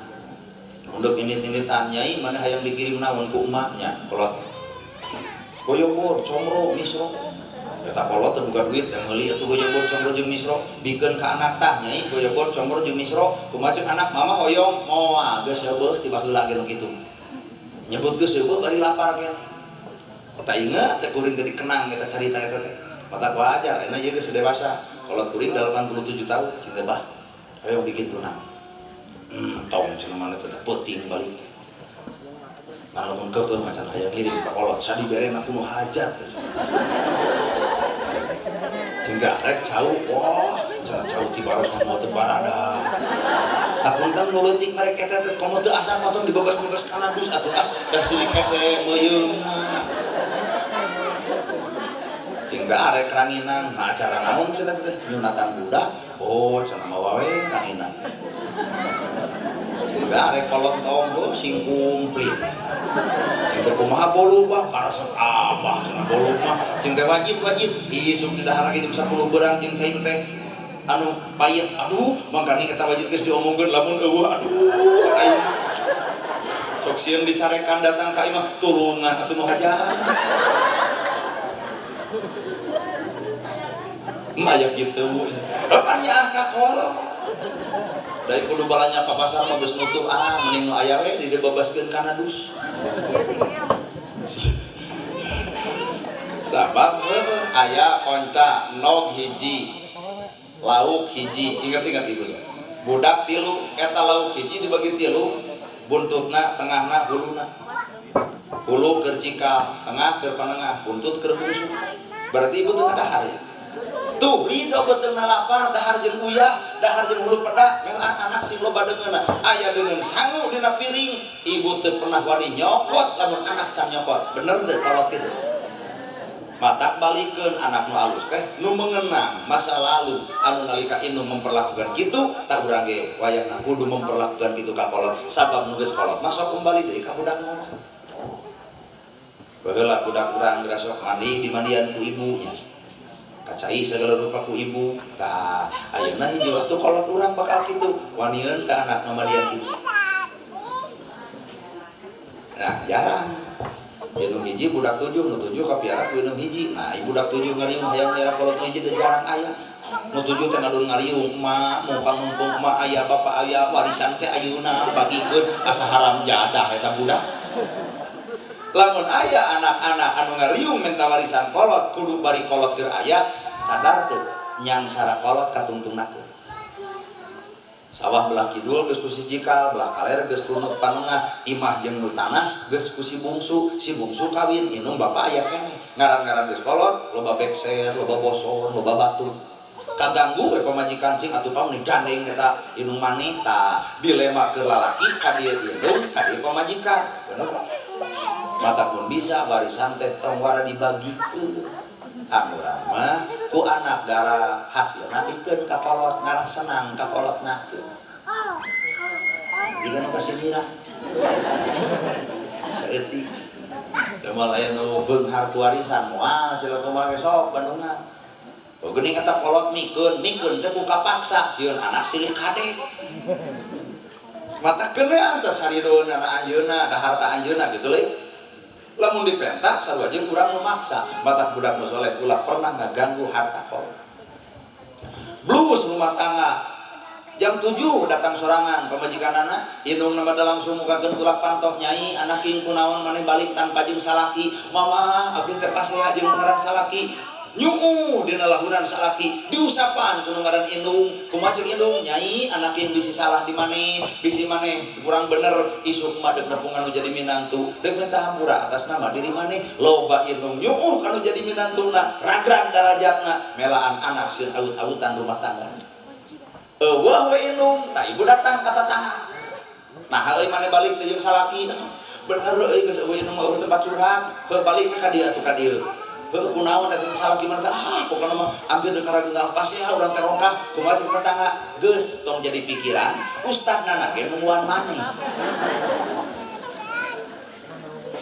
Untuk init-initan nyai mana hayang dikirim naon ku emaknya kolot. Goyobod comro misro. Eta kolot teu boga duit teh meuli atuh goyobod comro jeung misro bikeun ka anak tah nyai goyobod comro jeung misro kumaha ceuk anak mama hoyong moal geus heubeut ti baheula ge nu kitu. Nyebut geus heubeut bari lapar keneh. Tah inget teh kuring teh dikenang eta carita eta teh. Mata wajar, enak ieu geus dewasa. Kolot kuring 87 tahun, cinta bah. Ayo bikin tunang. Tong cenah mana teh peuting balik teh. Nah, lamun keukeuh macan hayang ngirim ka kolot, sadi berena kuno hajat. Cinta rek cau, wah, cenah cau ti baros mah moal teu barada. Tapunten nu leutik merek eta teh komo teu asa potong dibagas-bagas kana dus atuh ah, da silik hese meuyeumna. Cingga arek ranginang, nah acara naon cenah teh nyunatan budak, oh cenah mawa we ranginang. Cingga arek kolontong, oh sing kumplit. Cing teh kumaha bolu bah, karesep abah cenah bolu mah. Cing teh wajit-wajit, isuk di dahar lagi jam 10 beurang jeung cai teh anu payet, aduh mangkani eta wajit geus diomongkeun lamun eueuh aduh aing. Sok sieun dicarekan datang ka imah tulungan atuh nu hajat. Maya gitu, pan nyaah ka kolot. Dari kudu balanya ka pasar mah geus nutup ah mending nu aya we dibebaskeun kana dus. Sabab aya konca nog hiji, lauk hiji, ingat-ingat ibu. Budak tilu eta lauk hiji dibagi tilu, buntutna, tengahna, huluna. Hulu keur cikal, tengah keur panengah, buntut keur bungsu. Berarti ibu teu dahar ya. Tuh ridho beuteungna lapar dahar jeung uyah dahar jeung hulu peda melaan anak sing loba deungeunna aya deungeun sangu dina piring ibu teu pernah wani nyokot lamun anak can nyokot bener teu kolot kitu matak balikeun anak nu alus teh nu mengenang masa lalu anu nalika indung memperlakukan kitu tah urang ge wayahna kudu memperlakukan kitu ka kolot sabab nu geus kolot mah sok kembali deui ka budak ngora baheula budak urang geura sok mandi dimandian ku ibunya kacai segala rupa ku ibu tah ayeuna hiji waktu kolot urang bakal kitu wanieun ka anak mamadian ibu nah jarang indung hiji budak 7 nu 7 kapiara ku indung hiji nah ibu budak 7 ngariung hayang miara kolot nu hiji teh jarang aya nu 7 teh ngadon ngariung emak mumpang-mumpung emak aya bapak aya warisan teh ayeuna bagikeun asa haram jadah eta budak. Lamun aya anak-anak anu ngariung minta warisan kolot kudu bari kolot keur aya sadar teu nyangsara kolot katungtungnakeun. Sawah belah kidul geus ku si cikal, belah kaler geus ku nu panengah, imah jeung nu tanah geus ku si bungsu kawin indung bapak aya keneh. Ngaran-ngaran geus kolot, loba bekser, loba bosor, loba batu. Kaganggu we pamajikan cing atuh pamuni gandeng eta indung maneh tah dilema keur lalaki ka dieu indung, ka dieu pamajikan. Bener kan? Mata pun bisa warisan teh tong wara dibagikeun. Urang mah ku anak gara hasilna pikeun ka kolot ngarah senang ka kolot nakeun. Jiga nu kasindirah. Saeutik. Da moal aya nu beunghar ku warisan moal sila kumaha ge sok bandungan. Oh geuning eta kolot mikeun, mikeun teh ku kapaksa sieun anak silih kade. Mata kena teh sarideun anak anjeunna, da harta anjeunna kitu leuy. Lamun dipenta sarua jeung urang nu maksa, matak budak nu soleh ulah pernah ngaganggu harta kolot. Blues rumah tangga. Jam 7 datang sorangan pamajikanana, indung nama langsung mukakeun tulak pantok nyai anak king kunaon maneh balik tanpa jeung salaki. Mama abdi teh pasea jeung ngaran salaki. Nyuuh dina lahunan salaki diusapan ku nu ngaran indung. Kumaha ceuk indung nyai anak king bisi salah di maneh, bisi maneh kurang bener isuk mah deuk nepungan nu jadi minantu, deuk minta hampura atas nama diri maneh. Loba indung nyuuh kanu jadi minantuna, ragrag darajatna, melaan anak sieun aut-autan rumah tangga. Eueuh we indung, tah ibu datang ka tatangga. Nah euy maneh balik teh jeung salaki. Bener euy geus eueuh indung mah tempat curhat. Heuh balik ka dieu atuh ka dieu. Heuh kunaon eta salaki mah ah pokona mah hampir deuk karagunal pasea urang teh rongkah kumaha ceuk tetangga. Geus tong jadi pikiran, ustadna ge nungguan maneh.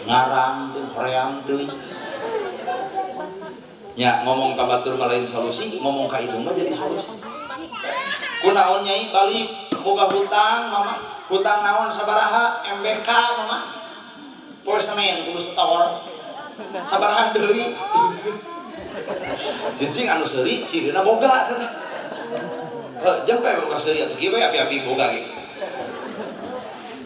Ngarang teh hoream teuing. Nya ngomong ka batur mah lain solusi, ngomong ka indung mah jadi solusi. Kunaon nyai balik boga hutang mama, hutang naon sabaraha MBK mama. Poe Senin kudu setor. Sabaraha deui. Cicing anu seuri cirina boga teh. Heuh jempe boga seuri atuh kieu we api-api boga ge.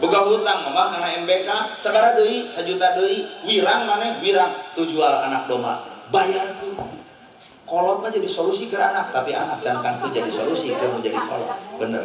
Boga hutang mama kana MBK sabaraha deui 1 juta deui, wirang maneh wirang tujual anak domba bayarkeun. Kolot mah jadi solusi ke anak, tapi anak can kantu jadi solusi ke nu jadi kolot. Bener.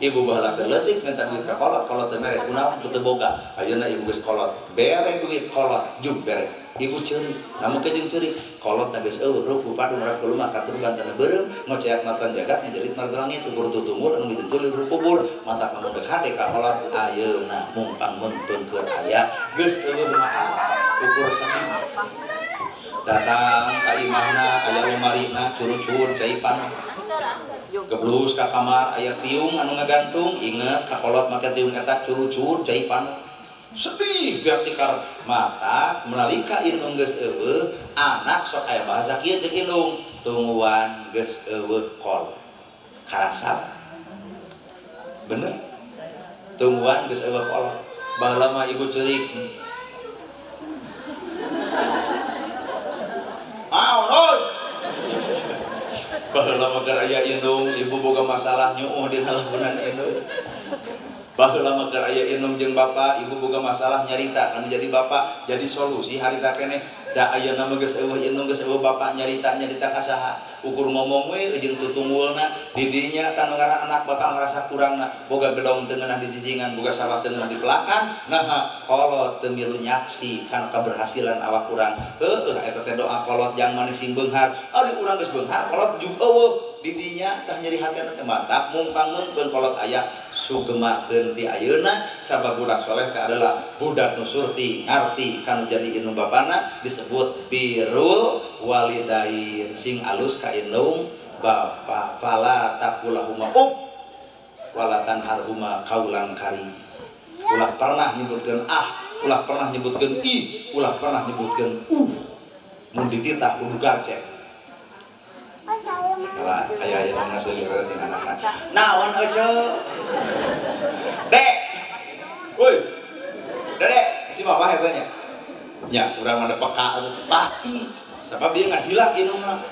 Ibu baheula keur leutik minta duit ka kolot, kolot teh mere kunaon teu boga. Ayeuna ibu geus kolot, bere duit kolot, jug bere. Ibu ceurik, namun ke jeung ceurik, kolot na geus eueuh ruku padung rap kulumah katurban tanah beureum, ngoceak matan jagat ngajelit marga langit ukur tutunggul anu dijentul kubur, mata kamu deuk hade ka kolot ayeuna mumpang meungpeung aya geus eueuh mah ukur sami. Datang ka imahna aya lomarina curucur cai panah. Geblus ka kamar aya tiung anu ngagantung, inget ka kolot make tiung eta curucur cai panah. Sedih biar tikar mata menalika indung geus eueuh, anak sok aya bahasa kieu ceuk indung, tungguan geus eueuh kolot. Karasa. Bener? Tungguan geus eueuh kolot. Baheula mah ibu ceurik. Naon? Baheula mah keur aya indung, ibu boga masalah nyuuh dina lagunan indung. Baheula mah keur aya indung jeung bapa, ibu boga masalah nyarita kan jadi bapa, jadi solusi harita keneh. Da ayeuna mah geus eueuh indung geus eueuh bapa nyarita-nyarita ka saha. Ukur ngomong we jeung tutunggulna di dinya tanu ngaran anak bakal ngarasa kurangna. Boga gedong teu ngeunah dijijinan, boga sawah teu ngeunah dipelakan. Naha kolot teu milu nyaksi kana keberhasilan awak urang. Heueuh eta teh doa kolot jang maneh sing beunghar. Ari urang geus beunghar kolot jug eueuh. Di dinya tah nyeri hatena teh mantap mumpang meungpeung kolot aya sugemakeun ti ayeuna sabab budak soleh teh adalah budak nu surti ngarti kanu jadi indung bapana disebut birrul walidain sing alus ka indung bapa fala taqulahuma uff wala tanharhuma kaulan kari. Ulah pernah nyebutkeun ah, ulah pernah nyebutkeun ih, ulah pernah nyebutkeun uh. Mun dititah kudu garcek. Lah aya-aya nu ngaseuleuh jeung anakna. Naon ece? Dek. Woi. Dek, si mama eta nya. Nya, urang mah peka pasti. Sabab dia ngadilak indungna.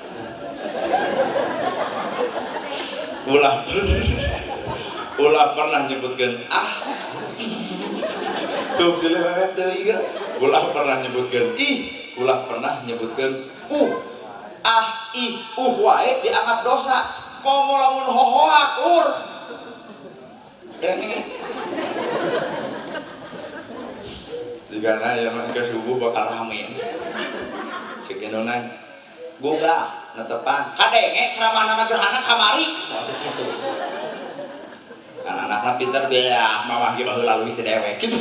Ulah pernah nyebutkeun ah. Tuh silih memet deui geura. Ulah pernah nyebutkeun ih, ulah pernah nyebutkeun uh. Ah ih uh wae dianggap dosa. Komo lamun hohoak lur. Denge. Jigana aya mah ke subuh bakal rame. Ceuk indungna gugah netepan. Kadenge ceramahna gerhana kamari. Moal teu kitu. Kan anakna pinter beah mamah ge baheula leuwih teh dewek kitu.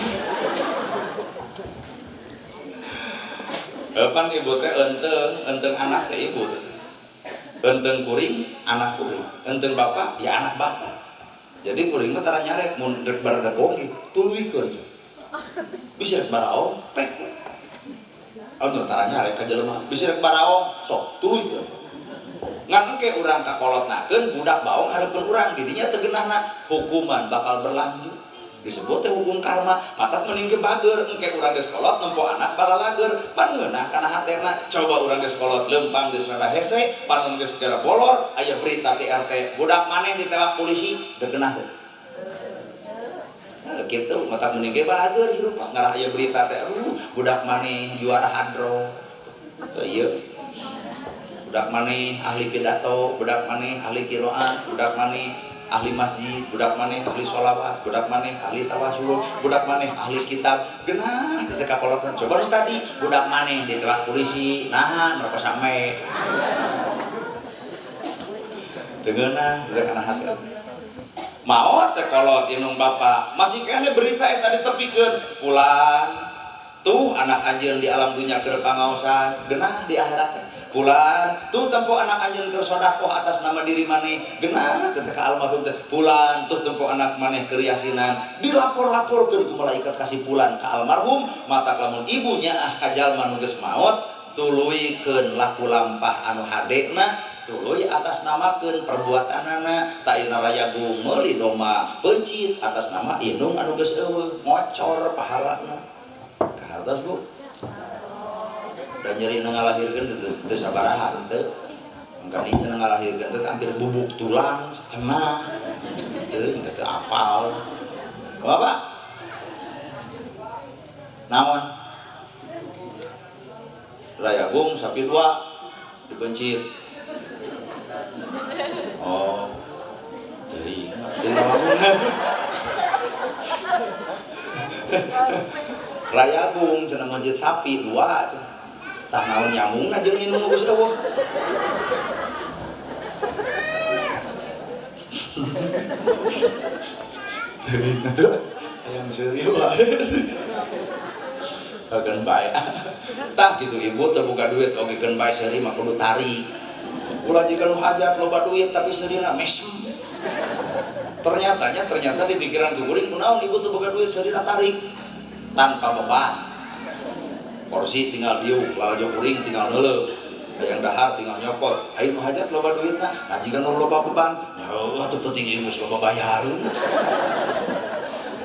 Pan ibu teh eunteng, eunteng anak teh ibu teh. Eunteng kuring, anak kuring. Eunteng bapak, ya anak bapak. Jadi kuring mah tara nyarek mun rek baradegong ge tuluykeun. Bisa rek baraong pek. Anu tara nyarek ka jelema, bisa rek baraong sok tuluykeun. Ngan engke urang kakolotnakeun budak baong hareupeun urang, didinya teu geunahna hukuman bakal berlanjut. Disebut teh hukum karma, matak mending ge bager, engke urang geus kolot nempo anak balalager, pan ngeunah kana hatena. Coba urang geus kolot lempang geus rada hese, panon geus gara bolor, aya berita ti RT, budak maneh ditewak polisi, degenah teh. Nah, kitu matak mending ge balager hirup ngarah aya berita teh, aduh budak maneh juara hadro. Ieu budak maneh ahli pidato, budak maneh ahli qiraah, budak maneh ahli masjid, budak maneh ahli sholawat, budak maneh ahli tawasul, budak maneh ahli kitab, genah teh kakolotan. Coba nu tadi budak maneh ditewak polisi, nah mereka sampe teu ngeunah teh kana hati. Maot teh kolot indung bapak, masih keneh berita eta ditepikeun, pulang tuh anak anjeun di alam dunya keur pangaosan, genah di akhirat teh. Pulan tuh tempo anak anjeun keur sedekah atas nama diri maneh, genah teh ka almarhum teh. Pulan tuh tempo anak maneh keur yasinan, dilapor-laporkeun ku malaikat kasih pulan ka almarhum. Matak lamun ibu nyaah ka jalma nu geus maot, tuluykeun laku lampah anu hadena, tuluy atas namakeun perbuatanana. Ta ayeuna rayagung meuli domba peuncit atas nama indung anu geus eueuh, ngocor pahalana. Kahartos Bu? Dan nyeri ngalahirkeun teu sabaraha teu. Mangka cenah ngalahirkeun teh hampir bubuk tulang cenah. Teu teu apal. Bapak? Naon? Rayagung sapi dua dipencit. Oh. Teuing teu lawanguna. Rayagung cenah mencit sapi dua cenah. Tah naon nyambungna jeung indung nu geus eueuh. Teuing atuh hayang seuri wae. Keun bae. Tah kitu ibu teu boga duit oge keun bae seuri mah kudu tarik. Ulah jiga nu hajat loba duit tapi seurina mesem. Ternyata di pikiran kuring kunaon ibu teu boga duit seurina tarik tanpa beban. Kursi tinggal diuk, lalajo kuring tinggal neuleuh, hayang dahar tinggal nyopot. Ayo nu hajat loba duitna, nah jika nu loba beban, ya atuh penting ieu geus loba bayareun.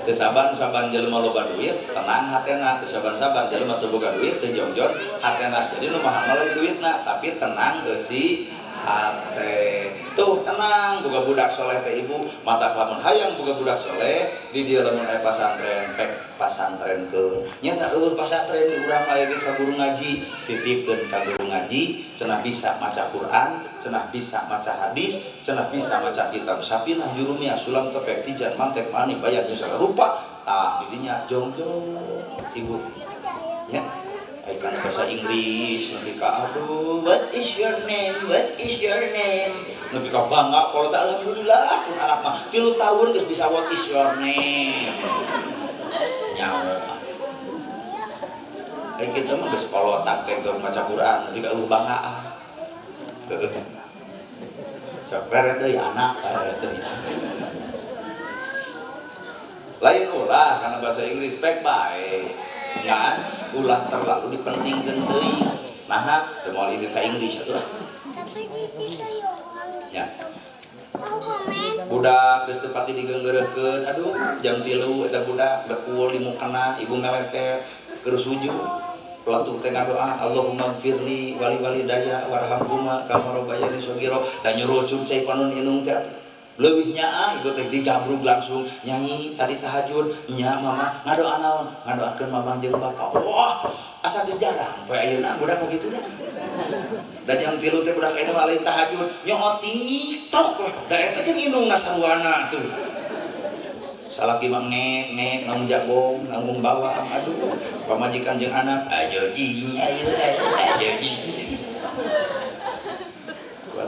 Teu saban-saban jelema loba duit, tenang hatena, teu saban-saban jelema teu boga duit, teu jongjon hatena. Jadi nu mahal mah lain duitna, tapi tenang eusi hate. Tuh tenang boga budak soleh teh ibu, mata lamun hayang boga budak soleh, di dieu lamun aya pasantren, pek pasantrenkeun. Nya tah eueuh pasantren di urang aya ge ka guru ngaji, titipkeun ka guru ngaji, cenah bisa maca Quran, cenah bisa maca hadis, cenah bisa maca kitab Safinah, Jurumiyah, Sulam Tepek, Tijan, Mantek, Mani, Bayan, jeung segala rupa. Tah di dinya jongjon ibu. Nya ai kana bahasa Inggris nepi ka aduh, what is your name? What is your name? Nepi ka bangga kalau tak alhamdulillah pun anak mah 3 tahun geus bisa what is your name. Nyaho. Ai kita mah geus polotak teh teu maca Quran nepi ka eueuh banggaan. Heueuh. Sok reret deui anak, reret deui. Lain ulah karena bahasa Inggris pek bae. Ngan ulah terlalu dipentingkeun teuing. Naha teu moal ini ka Inggris atuh. Tapi di situ ya orang di Ya. situ. Mau komen? Budak geus teu pati digeunggeureuhkeun, aduh jam 3 eta budak dekul di mukena, ibu meletet keur sujud. Pelatuk teh ngadoa Allahumma gfirli wali walidayya warhamhuma kama rabbayani shaghira. Da nyurucun cai panon indung teh atuh. Leuwih nyaah ibu teh digabrug langsung nyanyi tadi tahajud nya mama ngadoa naon ngadoakeun mama jeung bapak. Wah asa geus jarang poe ayeuna budak mah kitu dah. Da jam 3 teh budak ayeuna mah lain tahajud nyoot TikTok weh. Da eta jeung indungna saruana tuh. Salaki mah ngek ngek nanggung jabong nanggung bawang aduh pamajikan jeung anak ayo jing ayo ayo ayo jing.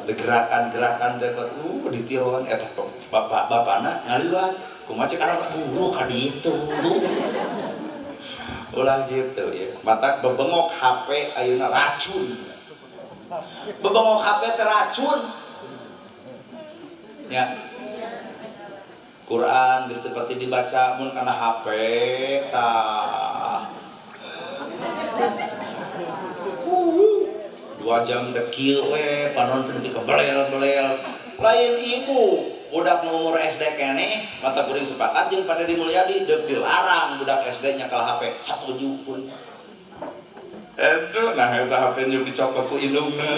Gerakan-gerakan teh ditiruan eta bapak-bapana ngaliwat kumaha cek anak guru ka ditu. Ulah gitu ya. Matak bebengok HP ayeuna racun. Bebengok HP teh racun. Ya. Quran geus teu pati dibaca mun kana HP tah. 2 jam teh kieu we panon teh nepi ka belel-belel. Lain ibu Budak nu umur SD keneh mata kuring sepakat jeung Pak Dedi Mulyadi deuk dilarang budak SD nyekel HP satuju kuring. Aduh, nah eta HP nyuk dicopot ku indungna.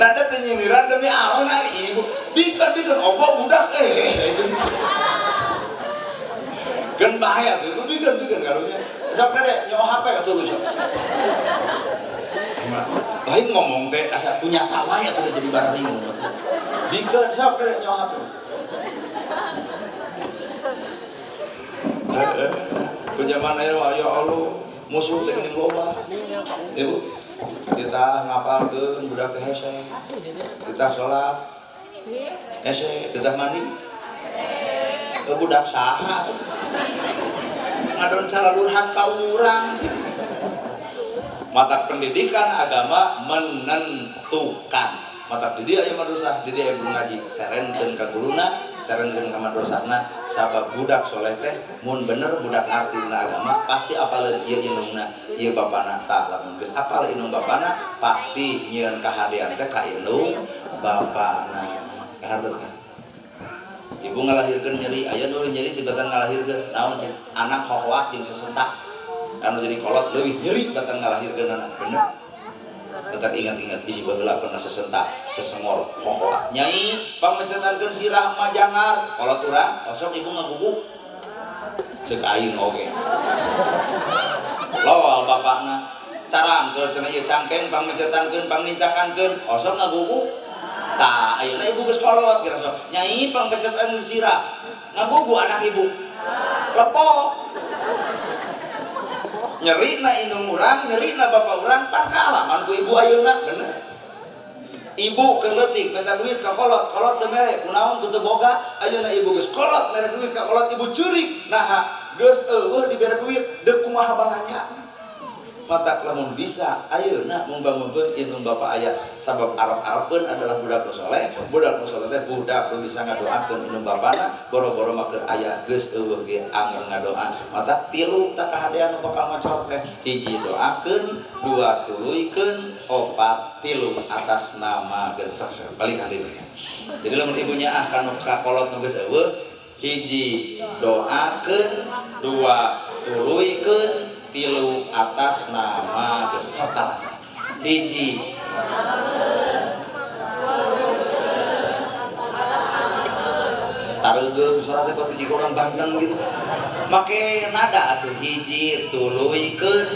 Nah, teh nyindiran demi Allah ari ibu. Bikeun ogo budak itu. Geun bahaya tuh, bikeun karunya. Sok dede nyawa HP atuh lu sok. Lain ngomong teh asa punya tawa ya udah jadi bararing ngomong teh. Bikeun sok dede nyawa HP. Ku zaman ayeuna ya Allah, musuh teh geuning loba. Ibu, kita ngapalkeun budak teh hese. Kita salat hese, kita mandi. Budak saha tuh? Ngadon cara lurhat ka urang sih. Mata pendidikan agama menentukan. Mata di dia aya madrasah, di dia aya guru ngaji, serenkeun ka guruna, serenkeun ka madrasahna, sabab budak soleh teh mun bener budak ngarti dina agama pasti apaleun ieu indungna, ieu bapana. Tah lamun geus apal indung bapana pasti nyieun kahadean teh ka indung bapana. Kahartos kan? Ibu ngalahirkeun nyeri, aya nu nyeri tibatan ngalahirkeun naon sih? Anak hohoak jeung sesentak. Kanu jadi kolot leuwih nyeri batan ngalahirkeun anak, bener? Bentar ingat-ingat bisi baheula pernah sesentak, sesengor, hohoak. Nyai pangmencetankeun sirah mah jangar, kolot urang osok ibu ngaguguk. Ceuk aing oge. Lowal bapakna. Carangkeul cenah ieu cangkeng pangmencetankeun, pangnincakankeun, osok ngaguguk. Tah ayeuna ibu geus kolot geus sok. Nyai pangpencetan sirah. Ngagugu anak ibu. Lepok. Nyerina indung urang, nyerina bapak urang, pan kaalaman ku ibu ayeuna, bener. Ibu keur leutik minta duit ka kolot, kolot teu mere, kunaon ku teu boga, ayeuna ibu geus kolot mere duit ka kolot, ibu ceurik. Naha geus eueuh dibere duit, deuk kumaha balanja. Mata lamun bisa ayeuna mungba-mungbeun indung bapa aya sabab arep-arepeun adalah budak nu soleh, budak nu soleh teh budak nu bisa ngadoakeun indung bapana, boro-boro mah keur aya geus eueuh ge anger ngadoa. Mata tilu tak kahadean nu bakal ngocor teh, hiji doakeun, dua tuluykeun, opat tilu atas nama geus sok balikan deui. Jadi lamun ibunya ah kanu ka kolot nu geus eueuh, hiji doakeun, dua tuluykeun, tilu atas nama sok talak. Hiji taregeum suara teh pasti jika orang Banten gitu make nada atuh hiji tuluykeun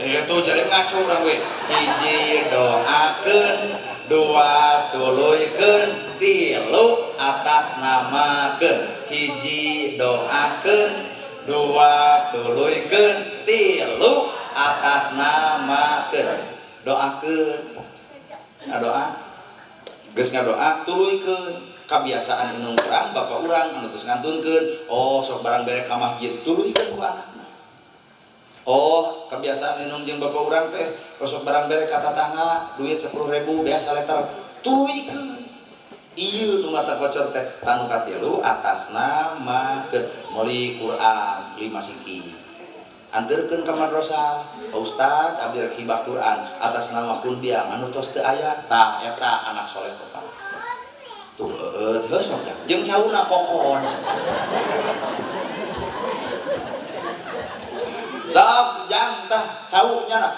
itu jadi ngaco urang we. Hiji doakeun, dua tuluykeun, tilu atas namakeun. Hiji doakeun, dua tuluykeun, tilu atas namakeun. Doakeun, ngadoa, geus ngadoa tuluykeun. Kabiasaan indung urang, bapak urang anu tos ngantunkeun, oh sok barang bere ka masjid, tuluykeun ku anakna. Oh, kebiasaan indung jeung bapak urang teh sok barang bere ka tatangga, duit 10.000 biasa letter, tuluykeun. Ieu nu mata kocor teh tanu katilu atas nama meuli Quran 5 siki. Anterkeun ka madrasah, Pak Ustad abdi rek hibah Quran atas nama pun biang anu tos teu aya. Tah eta anak soleh total. Tuh heueuh sok ya. Jeung cauna kokon. Sok jang tah cau nya nak.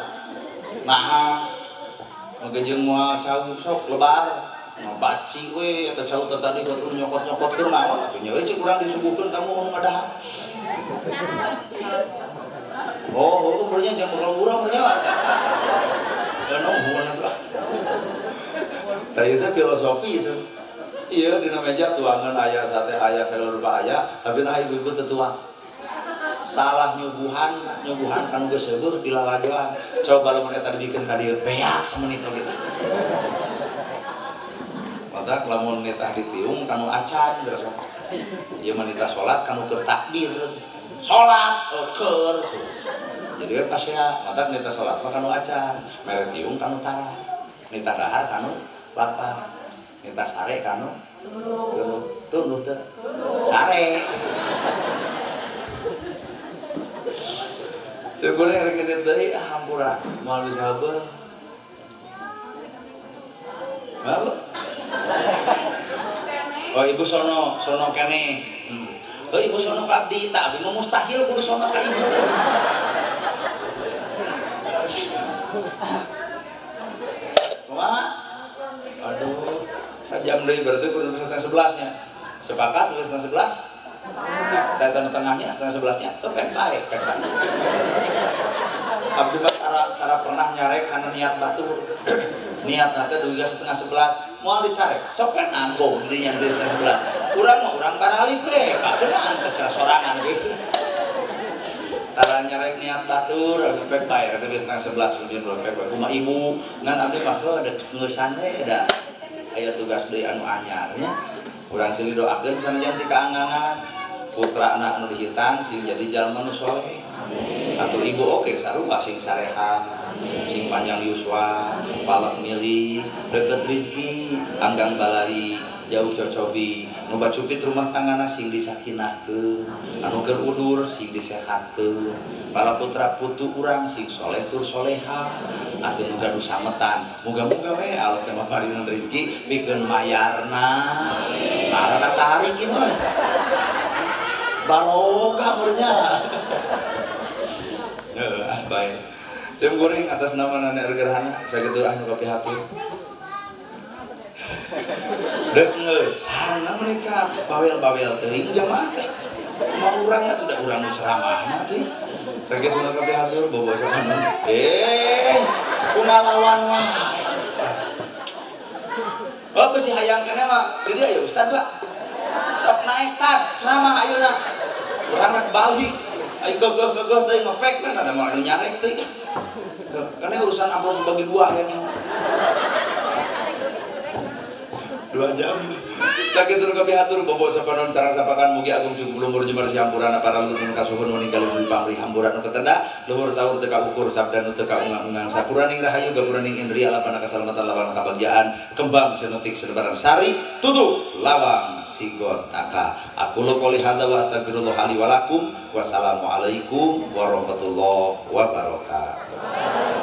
Nah, magejeung moal cau sok lebar. Baci we eta cau teh tadi batur nyokot-nyokot keur naon atuh nya euy ceuk urang disuguhkeun kamu anu ngadahar. Oh, heueuh meureun nya jang bakal urang meureun nya. Da nuhun atuh. Tah ieu teh filosofi seuh. Ieu dina meja tuangan aya sate aya sagala rupa aya, tapi nah ibu-ibu teu tuang. Salah nyuguhan, nyuguhan kanu geus heueuh dilalajoan. Coba lamun eta dibikeun ka dieu beak samenit oge teh. Matak lamun nitah ditiung kanu acan geus sok. Ieu mah nitah salat kanu keur takbir. Salat keur tuh. Jadi kan pas ya matak nitah salat mah kanu acan, mere tiung kanu tara. Nitah dahar kanu lapar. Nitah sare kanu tunduh. Tunduh teu. Sare. Syukurnya rek indit deui ah hampura moal bisa heubeul. Apa? Oh ibu sono, sono kene. Oh ibu sono ka abdi, tak abdi mah mustahil kudu sono ka ibu. Kumaha? Aduh, sajam deui berarti kudu 10:30 nya. Sepakat kudu 10:30? Tah eta nu tengahnya 10:30 nya, teu pek bae, pek bae. Abdi mah tara pernah nyarek kana niat batur. Niat teh dugi 10:30, moal dicarek. Sok kan nanggung di yang di 10:30. Urang mah urang baralik we, kakeunaan teh cara sorangan geus. Tara nyarek niat batur, abdi pek bae, abdi 10:30 kemudian pek bae. Kumaha ibu, ngan abdi mah heuh dek ngeusan we da aya tugas deui anu anyar nya. Urang silih doakeun sanajan ti kaanggangan putrana anu dihitan sing jadi jalma nu soleh. Atau ibu oke sarua sing sareha, sing panjang yuswa, palak milih, deket rezeki, anggang balari, jauh cocobi, nu bacupit rumah tanggana sing disakinahkeun, anu keur udur sing disehatkeun, para putra putu urang sing soleh tur soleha, atuh nu gaduh sametan, muga-muga we Allah teh maparinan rezeki pikeun mayarna. Nah, rada tarik ieu mah. Baroga meureunnya. Heeh, ah bae. Sim kuring atas nama Nenek Gerhana sakitu anu kapihatur. Dek ngeusan mereka bawel-bawel teuing jamaah teh. Kumaha urang atuh da urang nu ceramahna teh. Sakitu nu kapihatur bobo sapanon. Kumalawan wae. Oh besi hayang keneh mah di dieu aya ustad, Pak. Sok naik tad ceramah ayeuna. Urang rek balik. Ayo kegeh-kegeh teh ngepek kan ada malah nyarek teh. Karena urusan amplop bagi dua akhirnya. 2 jam. Sakit nu kapihatur bobo sapanon carang sapakan mugi agung cukup lumur jemar siampurana para luhur nu kasuhun meninggal di pamrih hamburan nu ketenda luhur sahur teu kaukur sabda nu teu kaungang-ungang sapuraning rahayu gapuraning indria lapana kasalamatan lawan kabagjaan kembang senutik sedebaran sari tutup lawang sigotaka. Aku qouli hadza wa astagfirullah li wa lakum. Wassalamualaikum warahmatullahi wabarakatuh.